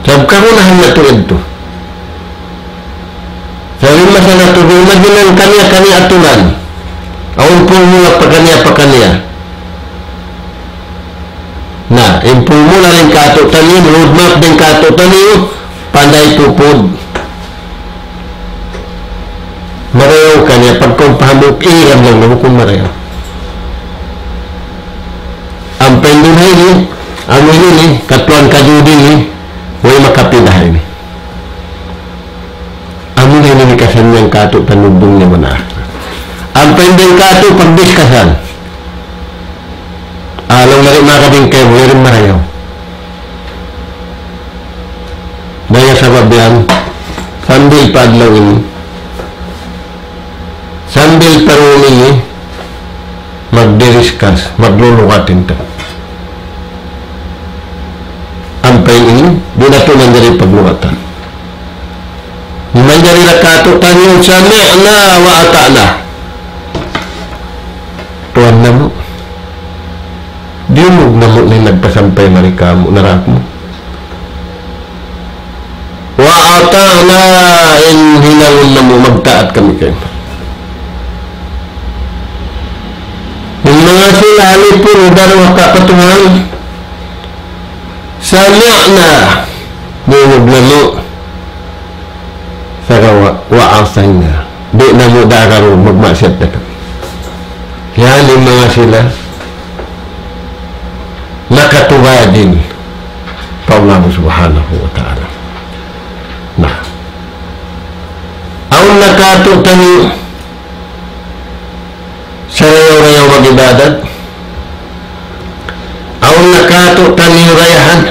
Sabab kagunahan natu' yadtu. Sabab in masa natu' di' mahinang kaniya-kaniya aturan. Awn pulmula pakaniya-pakaniya. Na, in pulmula dayn kātu'niyu, roadmap dayn kātu'niyu, panday tupud. Marayaw kaniya, pagkaun pahambuuk, iran lang na bukun marayaw. Ampa in duun ini, amu ini, katuan kajudi ini, way makapinda ini. Amu na ini kasan yan kātu' tanudung niya mana. Ampa in dayn kātu' pagdiskasan. Alang mari makadingkay mu, yari marayaw. Dayn ha sabab yan, sambil pa adlaw ini, sambil pa dum ini, magdiriskas, maglulukat in tau. Ampa in ini, di' na tuud manjari paglukatan. Manjari na kātu'niyu, سمعنا وأطعنا. Tuwan namu'. Diyungug namu' in nagpasampay mari kāmu', narak mu. وأطعنا, in hinangun namu', magtaat kami kaymu. Alipun daruwa kapatungan. Sami'na. Nunug lalu. Saka wa, wa asayna. Di' namu' dagaru magmaksiyat na kami. Yan in manga sila nakatubadin pa Allah Subhanahu wa Ta'ala. Na. Awn na katu' tani sarayaw-rayaw mag-ibadat. Awn na katu' taniyu rayahan.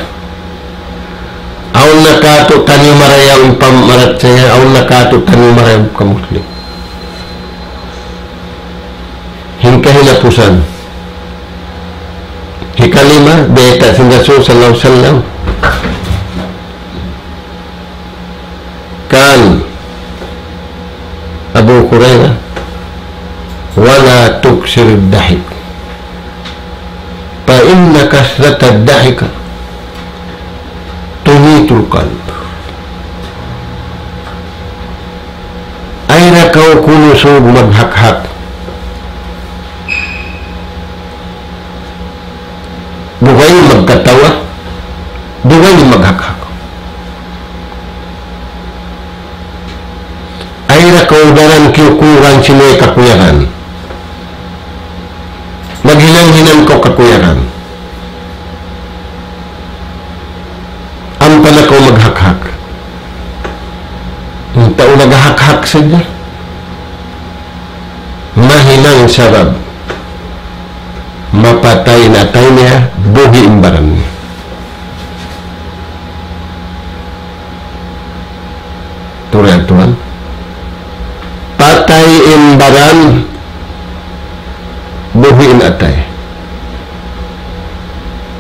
Awn na katu' taniyu marayaw in pamaratsaya. Awn na katu' taniyu marayaw kamuslim. In kahinapusan. Hikalima, bayta' sin Rasul sallallahu alayhi wasallam. قال أبو هريرة: ولا تكثر الضحك فإن كثرة الضحك تميت القلب. Ayaw na kaw kumusug maghakhak. Dugaing magkatawa, dugaing maghakhak. Ayaw na kaw daran kiyukuran sin way kakuyagan. Maghinang-hinang kaw kakuyagan. Ampa na kaw maghakhak. In tau naghakhak sadja. Mahinang sabab mapatay in atay niya, buhi' in baran niya. Tuud yan, tuwan. Patay in baran, buhi' in atay.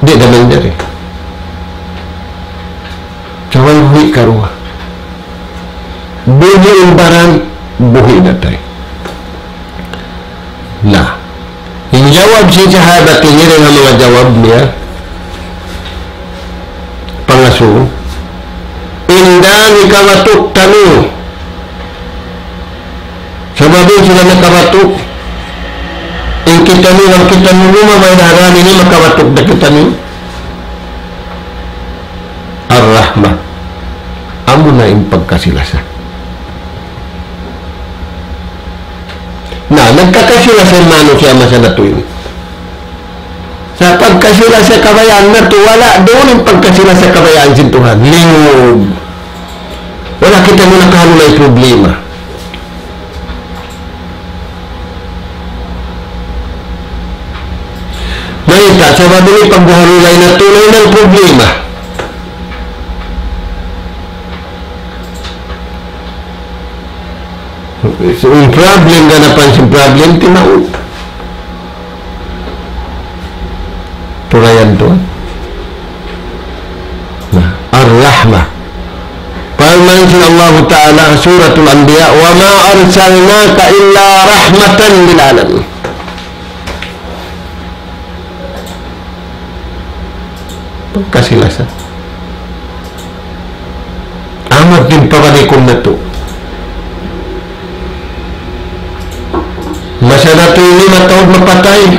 Di' da manjari. Sabab buhi' karuwa. Buhi' in baran, buhi' in atay. Na, in jawab sin sahabat ini dayn ha manga jawab niya, pangasubu, in dān hikabatuk taniyu. Sabab in sila nakabatuk, in kitaniyu, in kitaniyu, lumabay na ha dān ini makabatuk da kitaniyu. Ar-rahmah. Amuna in pagkasi-lasa. Na, nagkakasi-lasa in manusiya' masa natu' ini. Sa' pagkasi-lasa kabayaan natu', wala' duun in pagkasi-lasa kabayaan sin Tuhan. Lingug. Wala' kita muna kalu na in problema. Mayta', sabab ini pagbuharulay natu' na in problema. So, in problem, ganapan sin problem, timaud. Tulayan tuud. Na, ar-rahmah. Parman sin Allahu Ta'ala, Suratul Anbiya, وما أرسلناك إلا رحمة للعالمين. Pagkasi-lasa. Amat in pabalikun natu'. Masa natu' ini mataud mapatay.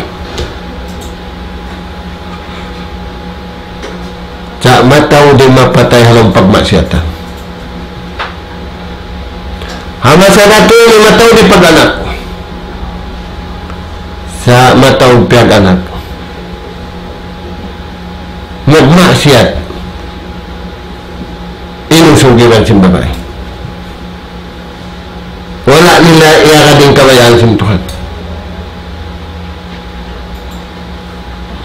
Sa' mataud in mapatay ha lawm pagmaksiyatan. Ha masa natu' ini mataud in pag-anak. Sa' mataud piyag-anak. Magmaksiyat. In usug iban sin babai. Wala' nila iyagad in kabayaan sin Tuhan.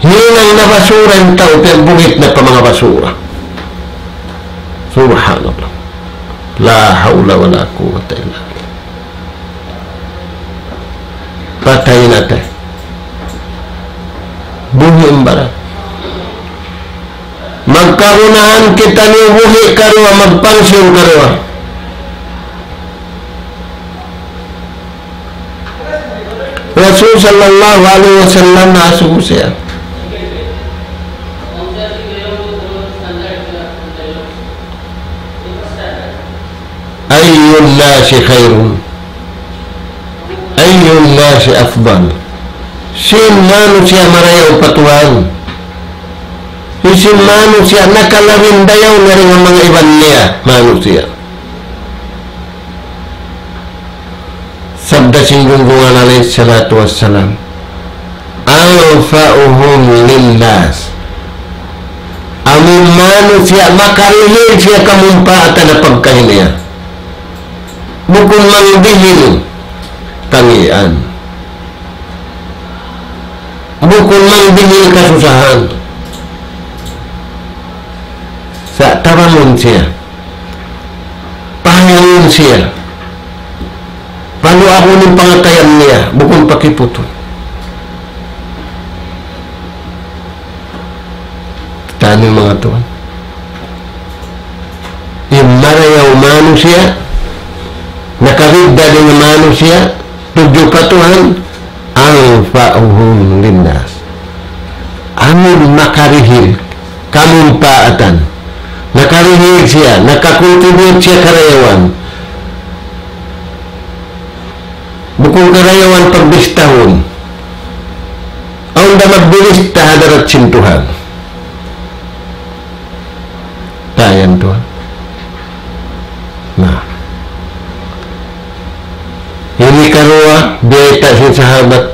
Hinang na basura in tau, piyagbuhit na pa manga basura. Subhanallah. La hawla wala quwwata illa billah. Patay na ta. Buhi' in baran. Magkagunahan kitaniyu buhi' karuwa, magpansiun karuwa. Rasul sallallahu alayhi wasallam asubu siya. أي الناس خير؟ أي الناس أفضل؟ Sin manusiya' marayaw pa Tuhan. Hisiyu in manusiya' nakalabin dayaw na dayn ha manga iban niya manusiya'. Sabda sin Junjungan alayhi salatu wassalam, "أنفعهم للناس." Amu in manusiya' makarihil siya kamumpaatan ha pagkahi niya. Bukun mangdihil kangīan. Bukun mangdihil kasusahan. Sa' tabangun siya. Pahayangun siya. Paluagun in pangatayan niya. Bukun pakiputun. Tanu manga tuwan. In marayaw manusiya', nakabidda' dayn ha manusiya', tudju pa Tuhan, أنفعهم للناس. Amun makarihil, kamumpaatan. Nakarihil siya, nakakontribute siya karayawan. Bukun karayawan pagbistahun. Awn da magbibista ha hadarat sin Tuhan. Tayan tuwan. Na. Ini karuwa, biyayta' sin sahabat.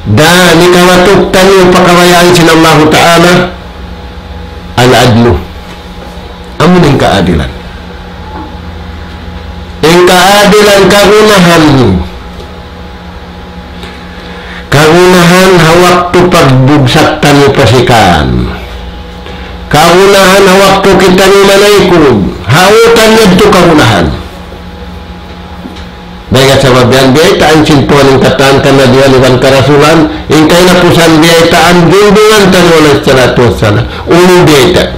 Dayn ha kawatuk taniyu pa kabayaan sin Allahu Ta'ala, al-adlu. Amu in kaadilan. In kaadilan kagunahan. Kagunahan ha waktu pagbugsak taniyu pa sikan. Kagunahan ha waktu kitaniyu manaykud. Ha utang yadtu kagunahan. Dayn ha sabab yan, biyaytaan sin Tuhan in katan kanabihan iban karasulan, in kahinapusan biyaytaan, junjungan taniyu alayhi salatu wassalam. Unu in biyayta'?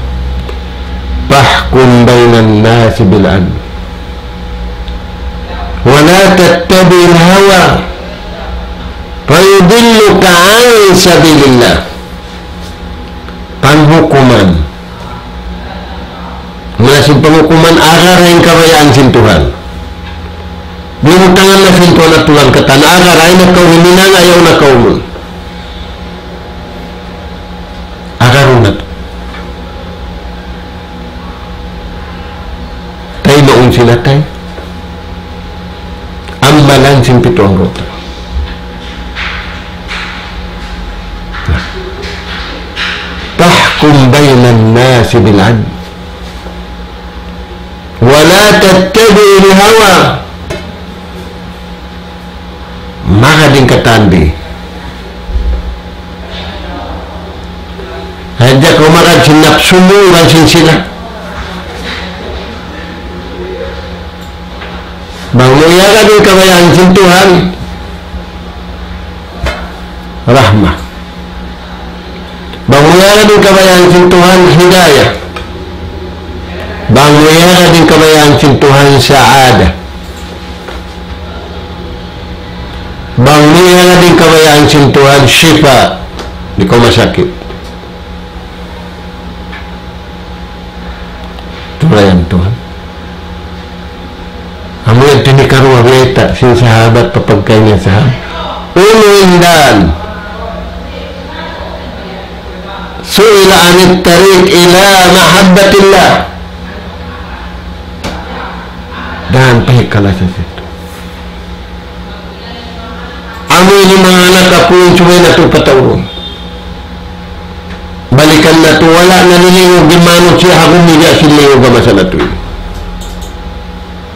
فاحكم بين الناس بالعدل. ولا تتبع الهوى فيضلك عن سبيل الله. Panghukuman. Muna sin panghukuman, agara in kabayaan sin Tuhan. Binutangan na sin Tuhan aturan katan, agara in kaw himinang, ayaw na kaw mun. Agarun natu'. Tay mawn sila tay. Amalan sin pitu anggota. فاحكم بين الناس بالعدل ولا تتبع الهوى. Magad in katan di. Hadja kaw magad sin napsu mu iban sin sila. Bang mu iyagad in kabayaan sin Tuhan, rahmat. Bang mu iyagad in kabayaan sin Tuhan, hidayah. Bang mu iyagad in kabayaan sin Tuhan, sa'adah. Bang mu iyagad in kabayaan sin Tuhan, shifa. Di' kaw masakit. Tulayan Tuhan. Amu yan in hikaruwa biyayta' sin sahabat pa pagkahi niya sahabat. Unu in dan. سئل عن الطريق إلى محبة الله. Dan pa hikala sa situ. Amu ini manga anak aku in subay natu' pataurun. Balikan natu', wala' na lilingug in manusiya' ha gumi biya' sin lingug ha masa natu' ini.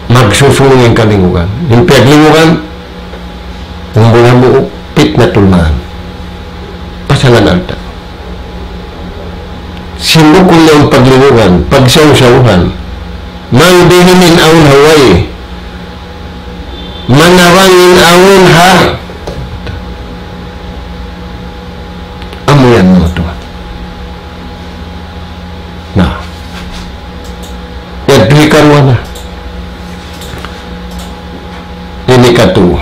Magsusung in kalingugan. In piyaglingugan, umbul hambuuk, fitnatul mal. Pasalan alta'. Sin bukun niya in paglingugan, pagsawsawhan. Mangdihimin awn ha way. Manabangin awn ha. Amu yan manga tuwan. Na. Yan, hikaruwa na. Ini katu.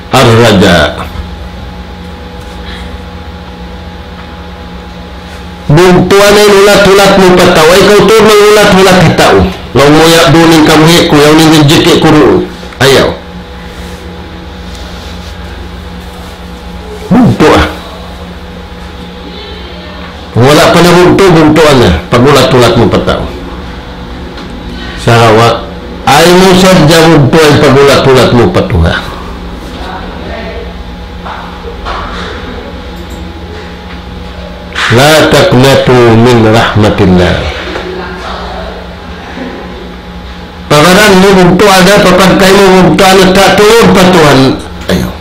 Ar-raja. Bugtuan in hulat-hulat mu pa tau. Ikaw tuud manghulat-hulat ha tau. Laung mu ya duun in kabuhi' ku, yaun in rijiki' ku duun. Ayaw. Tuwa. Wala' pa nabugtu', bugtuan na. Paghulat-hulat mu pa tau. Sagawa', ayaw mu sadja bugtuan, paghulat-hulat mu pa Tuhan. لا تقنطوا من رحمة الله. Pagkaran mu bugtuan na, papagkay mu bugtuan na, tatulun pa Tuhan. Ayaw.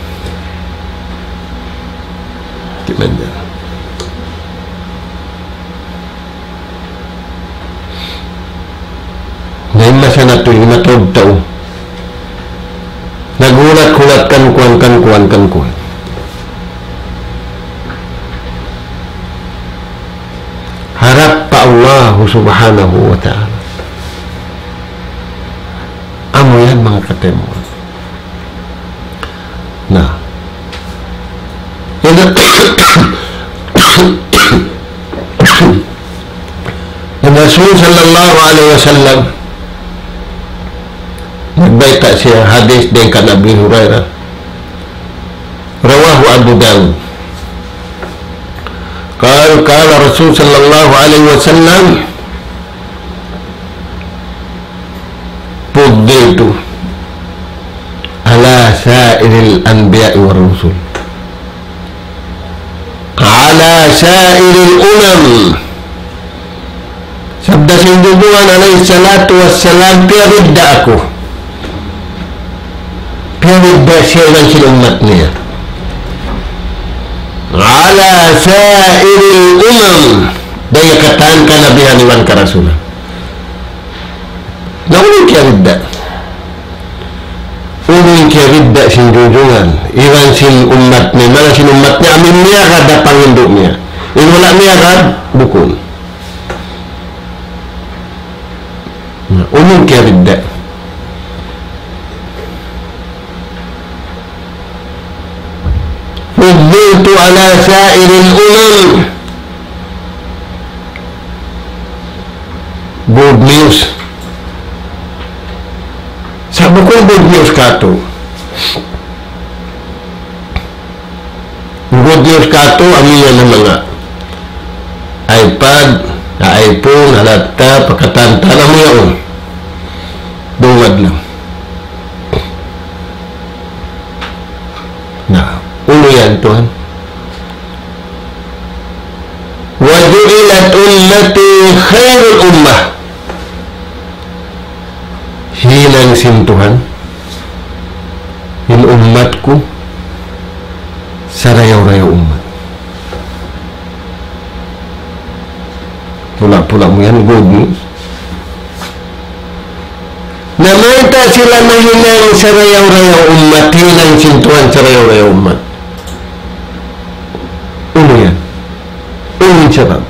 Di' man yan. Na in masa natu' ini, mataud tau. Naghulat-hulat kan kuwan, kan kuwan, kan kuwan. Harap pa Allah Subhanahu wa Ta'ala. Amu yan, manga kataymanghuran. Na. In, in Rasul sallallahu alayhi wasallam, nagbayta' siya hadith dayn kan Abi Hurairah. رواه أبو داود. قال: قال رسول صلى الله عليه وسلم: فضلت على سائر الأنبياء والرسل، على سائر الأمم. Sabda sin Junjungan alayhi salatu wassalam, piyabidda' aku. Piyabidda' siya iban sin ummat niya. على سائر الأمم. Dayn ha katan kanabihan iban karasulan. Na unu in kiyabidda'? Unu in kiyabidda' sin Junjungan iban sin ummat niya? Manga sin ummat niya, amu in miyagad ha panghindu' niya. In wala' miyagad, bukun. Na unu in kiyabidda'? فضلت على سائر الأمم. Good news. Sa' bukun good news katu'. Good news katu', amu yan in manga iPad, iPhone, laptop, pakatan-katan, amu yan. Dungad lang. Na, unu yan, tuwan? وجعلت أمتي خير الأمة. Hinang sin Tuhan in ummat ku sarayaw-rayaw ummat. Pula-pula mu yan, good news. Na mayta' sila mahinang sarayaw-rayaw ummat, hinang sin Tuhan sarayaw-rayaw ummat? Unu yan? Unu in sabab?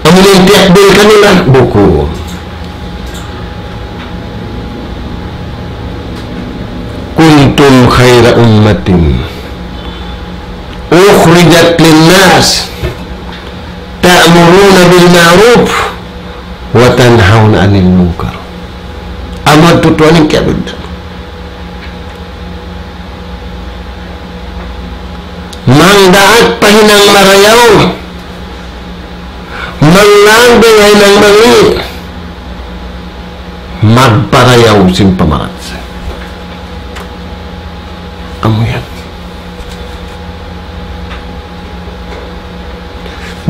Amu in tiyakdil kanila, bukun. كنتم خير أمة أخرجت للناس تأمرون بالمعروف وتنهون عن المنكر. Amu tuud in kiyabidda'. Mangdaak pa hinang marayaw. Mangdaak pa hinang mangi'. Magparayaw sin pamaratsaya. Amu yan.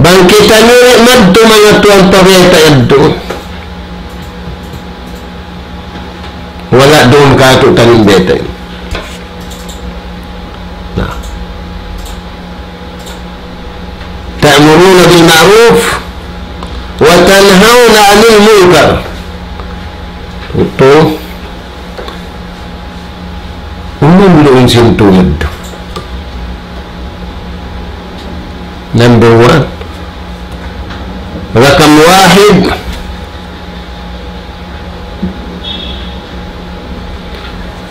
Bang kitaniyu di' madtu manga tuwan pa bayta' yadtu, wala' duun katu'taniyu in bayta' yan. Na. تأمرون بالمعروف وتنهون عن المنكر. Unu? Unu in duun sin tuud? Number one. رقم واحد.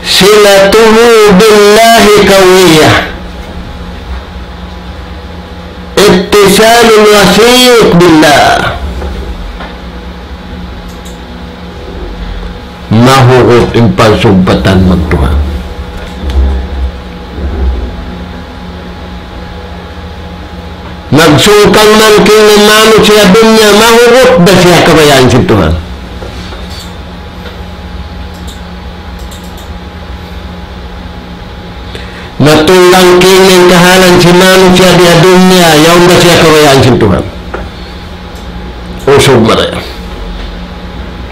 صلته بالله قوية. اتصال وثيق بالله. Mahugut in pagsumpatan mu ha Tuhan. Magsungkang malkingin manusiya' dunya, mahugut da siya kabayaan sin Tuhan. Natulang kingin kahalan sin manusiya' di ha dunya, yaun da siya kabayaan sin Tuhan. Usug marayaw.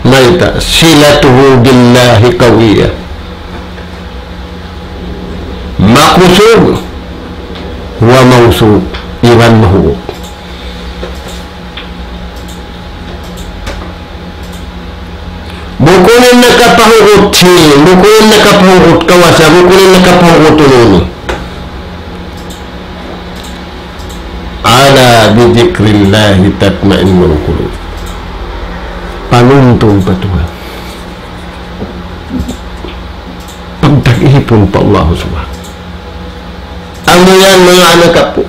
Mayta', صلته بالله قوية. Makusug, وموثوق, iban mahugut. Bukun in nakapahugut sin, bukun in nakapahugut kawasa, bukun in nakapahugut unu-unu. ألا بذكر الله تطمئن القلوب. Panuntun pa Tuhan. Pagtag-ipun pa Allah Subhanahu. Amu yan, manga anak apu'.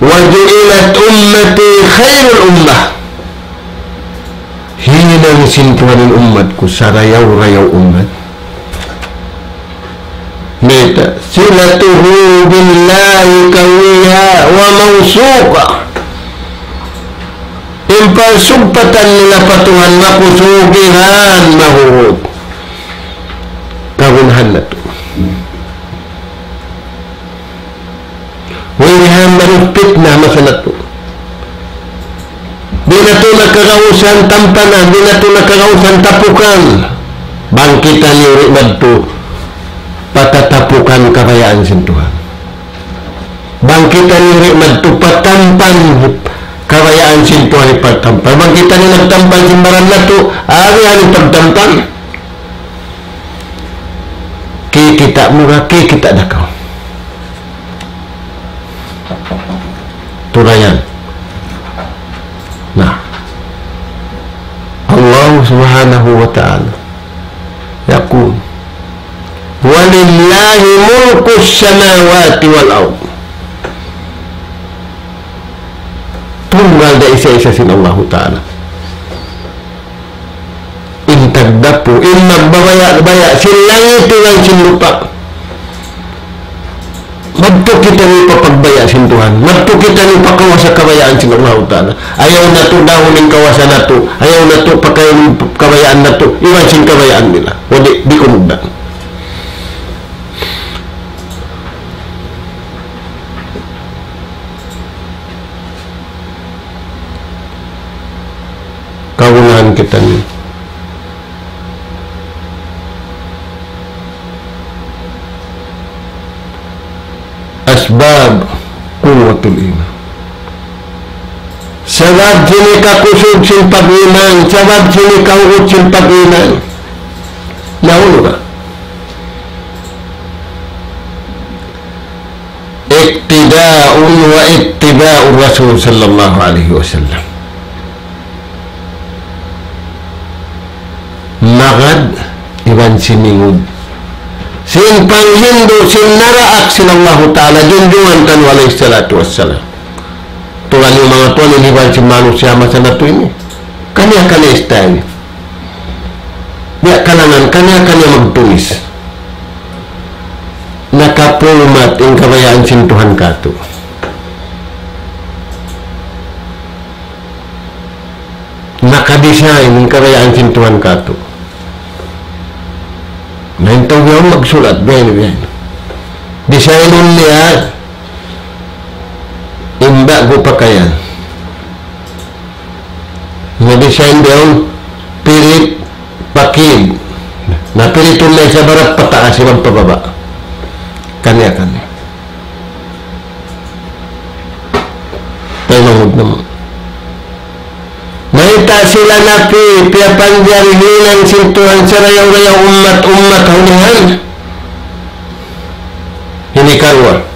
وجعلت أمتي خير الأمة. Hinang sin Tuhan in ummat ku sarayaw-rayaw ummat. Mayta', صلته بالله قوية وموثوقة. In pasugpatan nila pa Tuhan makusug iban mahugut. Kagunahan natu'. Way rihan baru fitna masa natu'. Di' natu' na kagausan tampanan, di' natu' na kagausan tapukan. Bang kita niyuri madtu patatapukan kabayaan sin Tuhan. Bang kita niyuri madtu patampan kabayaan sin Tuhan ipatampan. Bang kita niyuri magtampan sin baran natu', ari anu pagtampan. Kikita' mura, kikita' da kaw. Tulayan. Na. Allah Subhanahu wa Ta'ala yaqul, ولله ملك السماوات والأرض. Tunggal da isa-isa sin Allahu Ta'ala. In tagdapu, in magbabaya'-baya' sin langit iban sin lupa'. Madtu kitaniyu pa pagbaya' sin Tuhan. Madtu kitaniyu pa kawasa kabayaan sin Allahu Ta'ala. Ayaw natu' dahun in kawasa natu'. Ayaw natu' pakaun in kabayaan natu'. Iban sin kabayaan nila. Wadi', di' kumugdan. Kagunahan kitaniyu. أسباب قوة الإيمان. Sabab sin hikakusug sin pag-iman, sabab sin hikahugut sin pag-iman. Na unu ba? اقتداء واتباع الرسول صلى الله عليه وسلم. Magad iban simingud sin panghindu' sin naraak sin Allahu Ta'ala, junjungan taniyu alayhi salatu wassalam. Tuhan, in manga tuwan ini, iban sin manusiya' masa natu' ini. Kaniya-kaniya style. Biya' kalangan, kaniya-kaniya magtumis. Nakapumat in kabayaan sin Tuhan katu'. Nakadesign in kabayaan sin Tuhan katu'. Na in tau biya' magsulat, biya' ini, biya' ini. Design niya, in ba'gu pakayan. Na-design biya' yan, pirit, pakid. Na piritun na isab ha barat pataas iban pababa'. Kaniya-kaniya. Taymangud namu'. Mayta' sila napi, piyapanjari hinang sin Tuhan sarayaw-rayaw ummat, ummat ha unahan. Ini karuwa.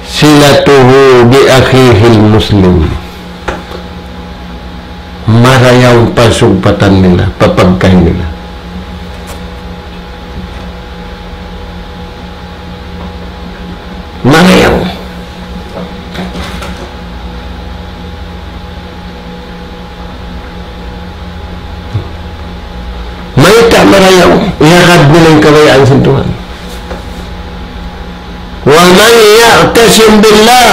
صلته بأخيه المسلم. Marayaw pasugpatan nila, papagkahi nila. Marayaw. Mayta' marayaw, iyagad nila in kabayaan sin Tuhan. من يعتصم بالله,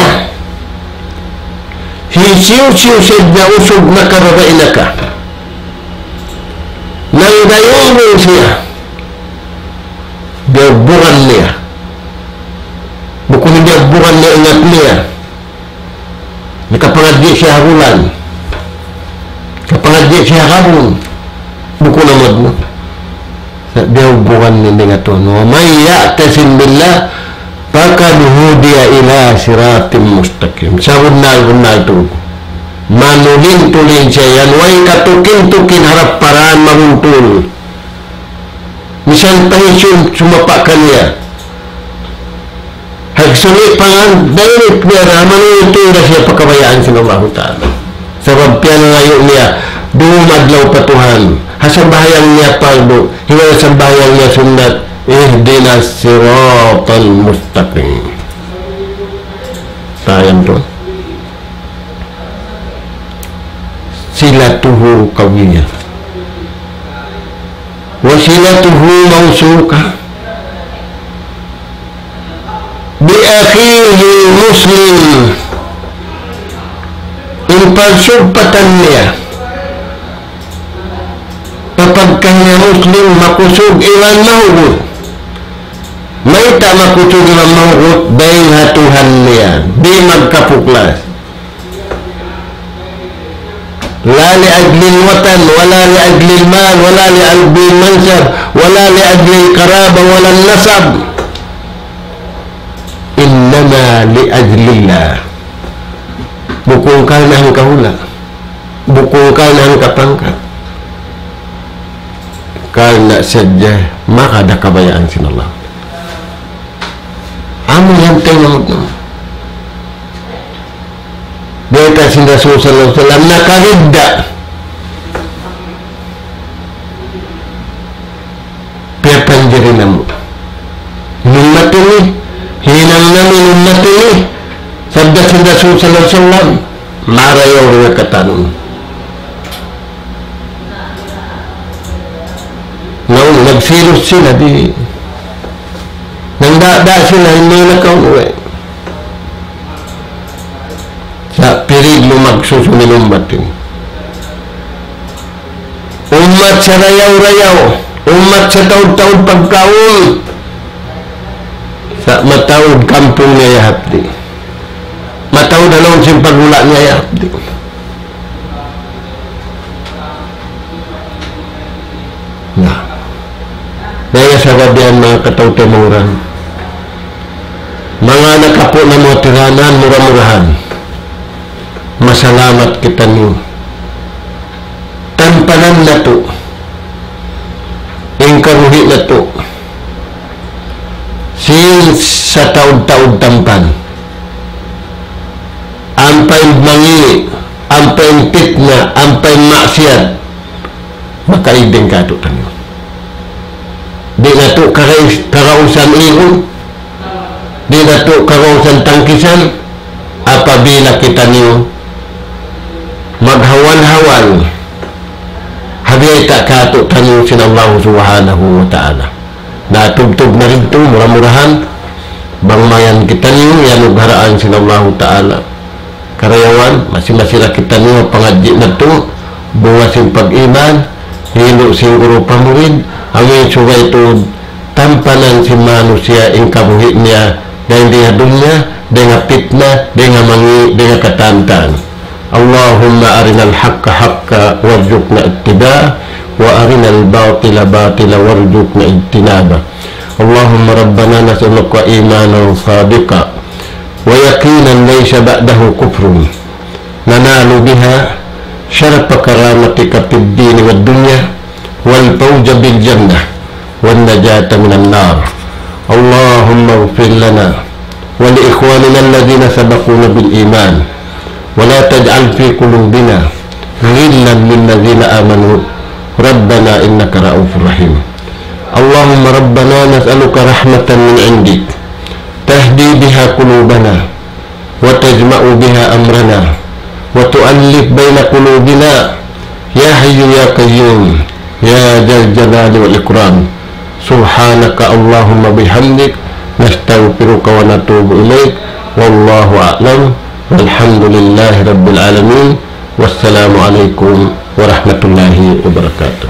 hisiyu-siyu sadja usug na kababain na ka, nangdayungun siya, biyugbugan niya. Bukun biyugbugan niya, ingat niya. Nakapangadji' siya ha bulan. Nakapangadji' siya ha kabun. Bukun na magna. Sa' biyugbugan niya dayn ha Tuhan. ومن يعتصم بالله فقد هدي إلى صراط مستقيم. Sabunnal-bunnal tuud. Manulin-tulin siya yan. Way katukin-tukin harap paraan mabuntul. Misan pa hisiyu in sumapa' kaniya. Hagsuli' pa ngan, direct niya ra, manuntul da siya pa kabayaan sin Allahu Ta'ala. Sabab piyanangayu' niya, dum adlaw pa Tuhan. Ha sambahayang niya pardu, iban ha sambahayang niya sunnat, اهدنا الصراط المستقيم. Tayan tu. صلته قوية. وصلته موثوقة بأخيه المسلم. In pagsugpatan niya pa pagkahi niya Muslim, makusug iban mahugut. Mayta' makusug iban mahugut? Dayn ha Tuhan niya. Di' magkapuklas. لا لأجل الوطن، ولا لأجل المال، ولا لأجل المنصب، ولا لأجل القرابة ولا النسب. إنما لأجل الله. Bukun karna' hangkahula'. Bukun karna' hangkapangkat. Karna' sadja maka da kabayaan sin Allah. Amu yan tayo namu'. Bayta' sin Rasul sallallahu alayhi wasallam, nakaridda. Piyapanjari namu'. In ummat ini, hinang namu' in ummat ini, sabda sin Rasul sallallahu alayhi wasallam, marayaw dayn ha katan. Naun, nagsilos sila di'. Nangdada sila, in manga nakaun, uwi. Sa' pirig mu magsusun in ummat ini. Ummat sarayaw-rayaw, ummat sataud-taud pagkaun. Sa' mataud kampung niya hapdi'. Mataud ha lawm sin paghula' niya hapdi'. Na. Daya sabab yan, manga kataymanghuran. Manga anak apu' namu' ha tiranan, mura-murahan. Masalamat kitaniyu. Tampanan natu'. In kabuhi' natu'. Sin sataud-taud tampan. Ampa in mangi', ampa in pitna, ampa in maksiyat. Makaig dayn kātu'niyu. Di' natu' karais-, karausan igun. Di' natu' karausan tangkisan. Apabila kitaniyu maghawal-hawal ha biyayta' kātu'niyu sin Allahu Subhanahu wa Ta'ala. Na tubtub na rin tu, mura-murahan, bang mayan kitaniyu, iyanugharaan sin Allahu Ta'ala. Karayawan, masi-masi ra kitaniyu, pangadji' natu', bunga sin pag-iman, hilu' sin guru pa murid, amu in subay tuud, tampanan sin manusiya' in kabuhi' niya, dayn di ha dunya, dayn ha pitna, dayn ha mangi', dayn ha katantan. اللهم أرنا الحق حقا وارزقنا اتباعه، وأرنا الباطل باطلا وارزقنا اجتنابه. اللهم ربنا نسألك إيمانا صادقا ويقينا ليس بعده كفر، ننال بها شرف كرامتك في الدين والدنيا، والفوز بالجنة والنجاة من النار. اللهم اغفر لنا ولإخواننا الذين سبقونا بالإيمان ولا تجعل في قلوبنا غلا للذين آمنوا ربنا إنك رءوف رحيم. اللهم ربنا نسألك رحمة من عندك تهدي بها قلوبنا وتجمع بها أمرنا وتؤلف بين قلوبنا يا حي يا قيوم يا ذا الجلال والإكرام. سبحانك اللهم بحمدك، نستغفرك ونتوب إليك. والله أعلم. والحمد لله رب العالمين. والسلام عليكم ورحمة الله وبركاته.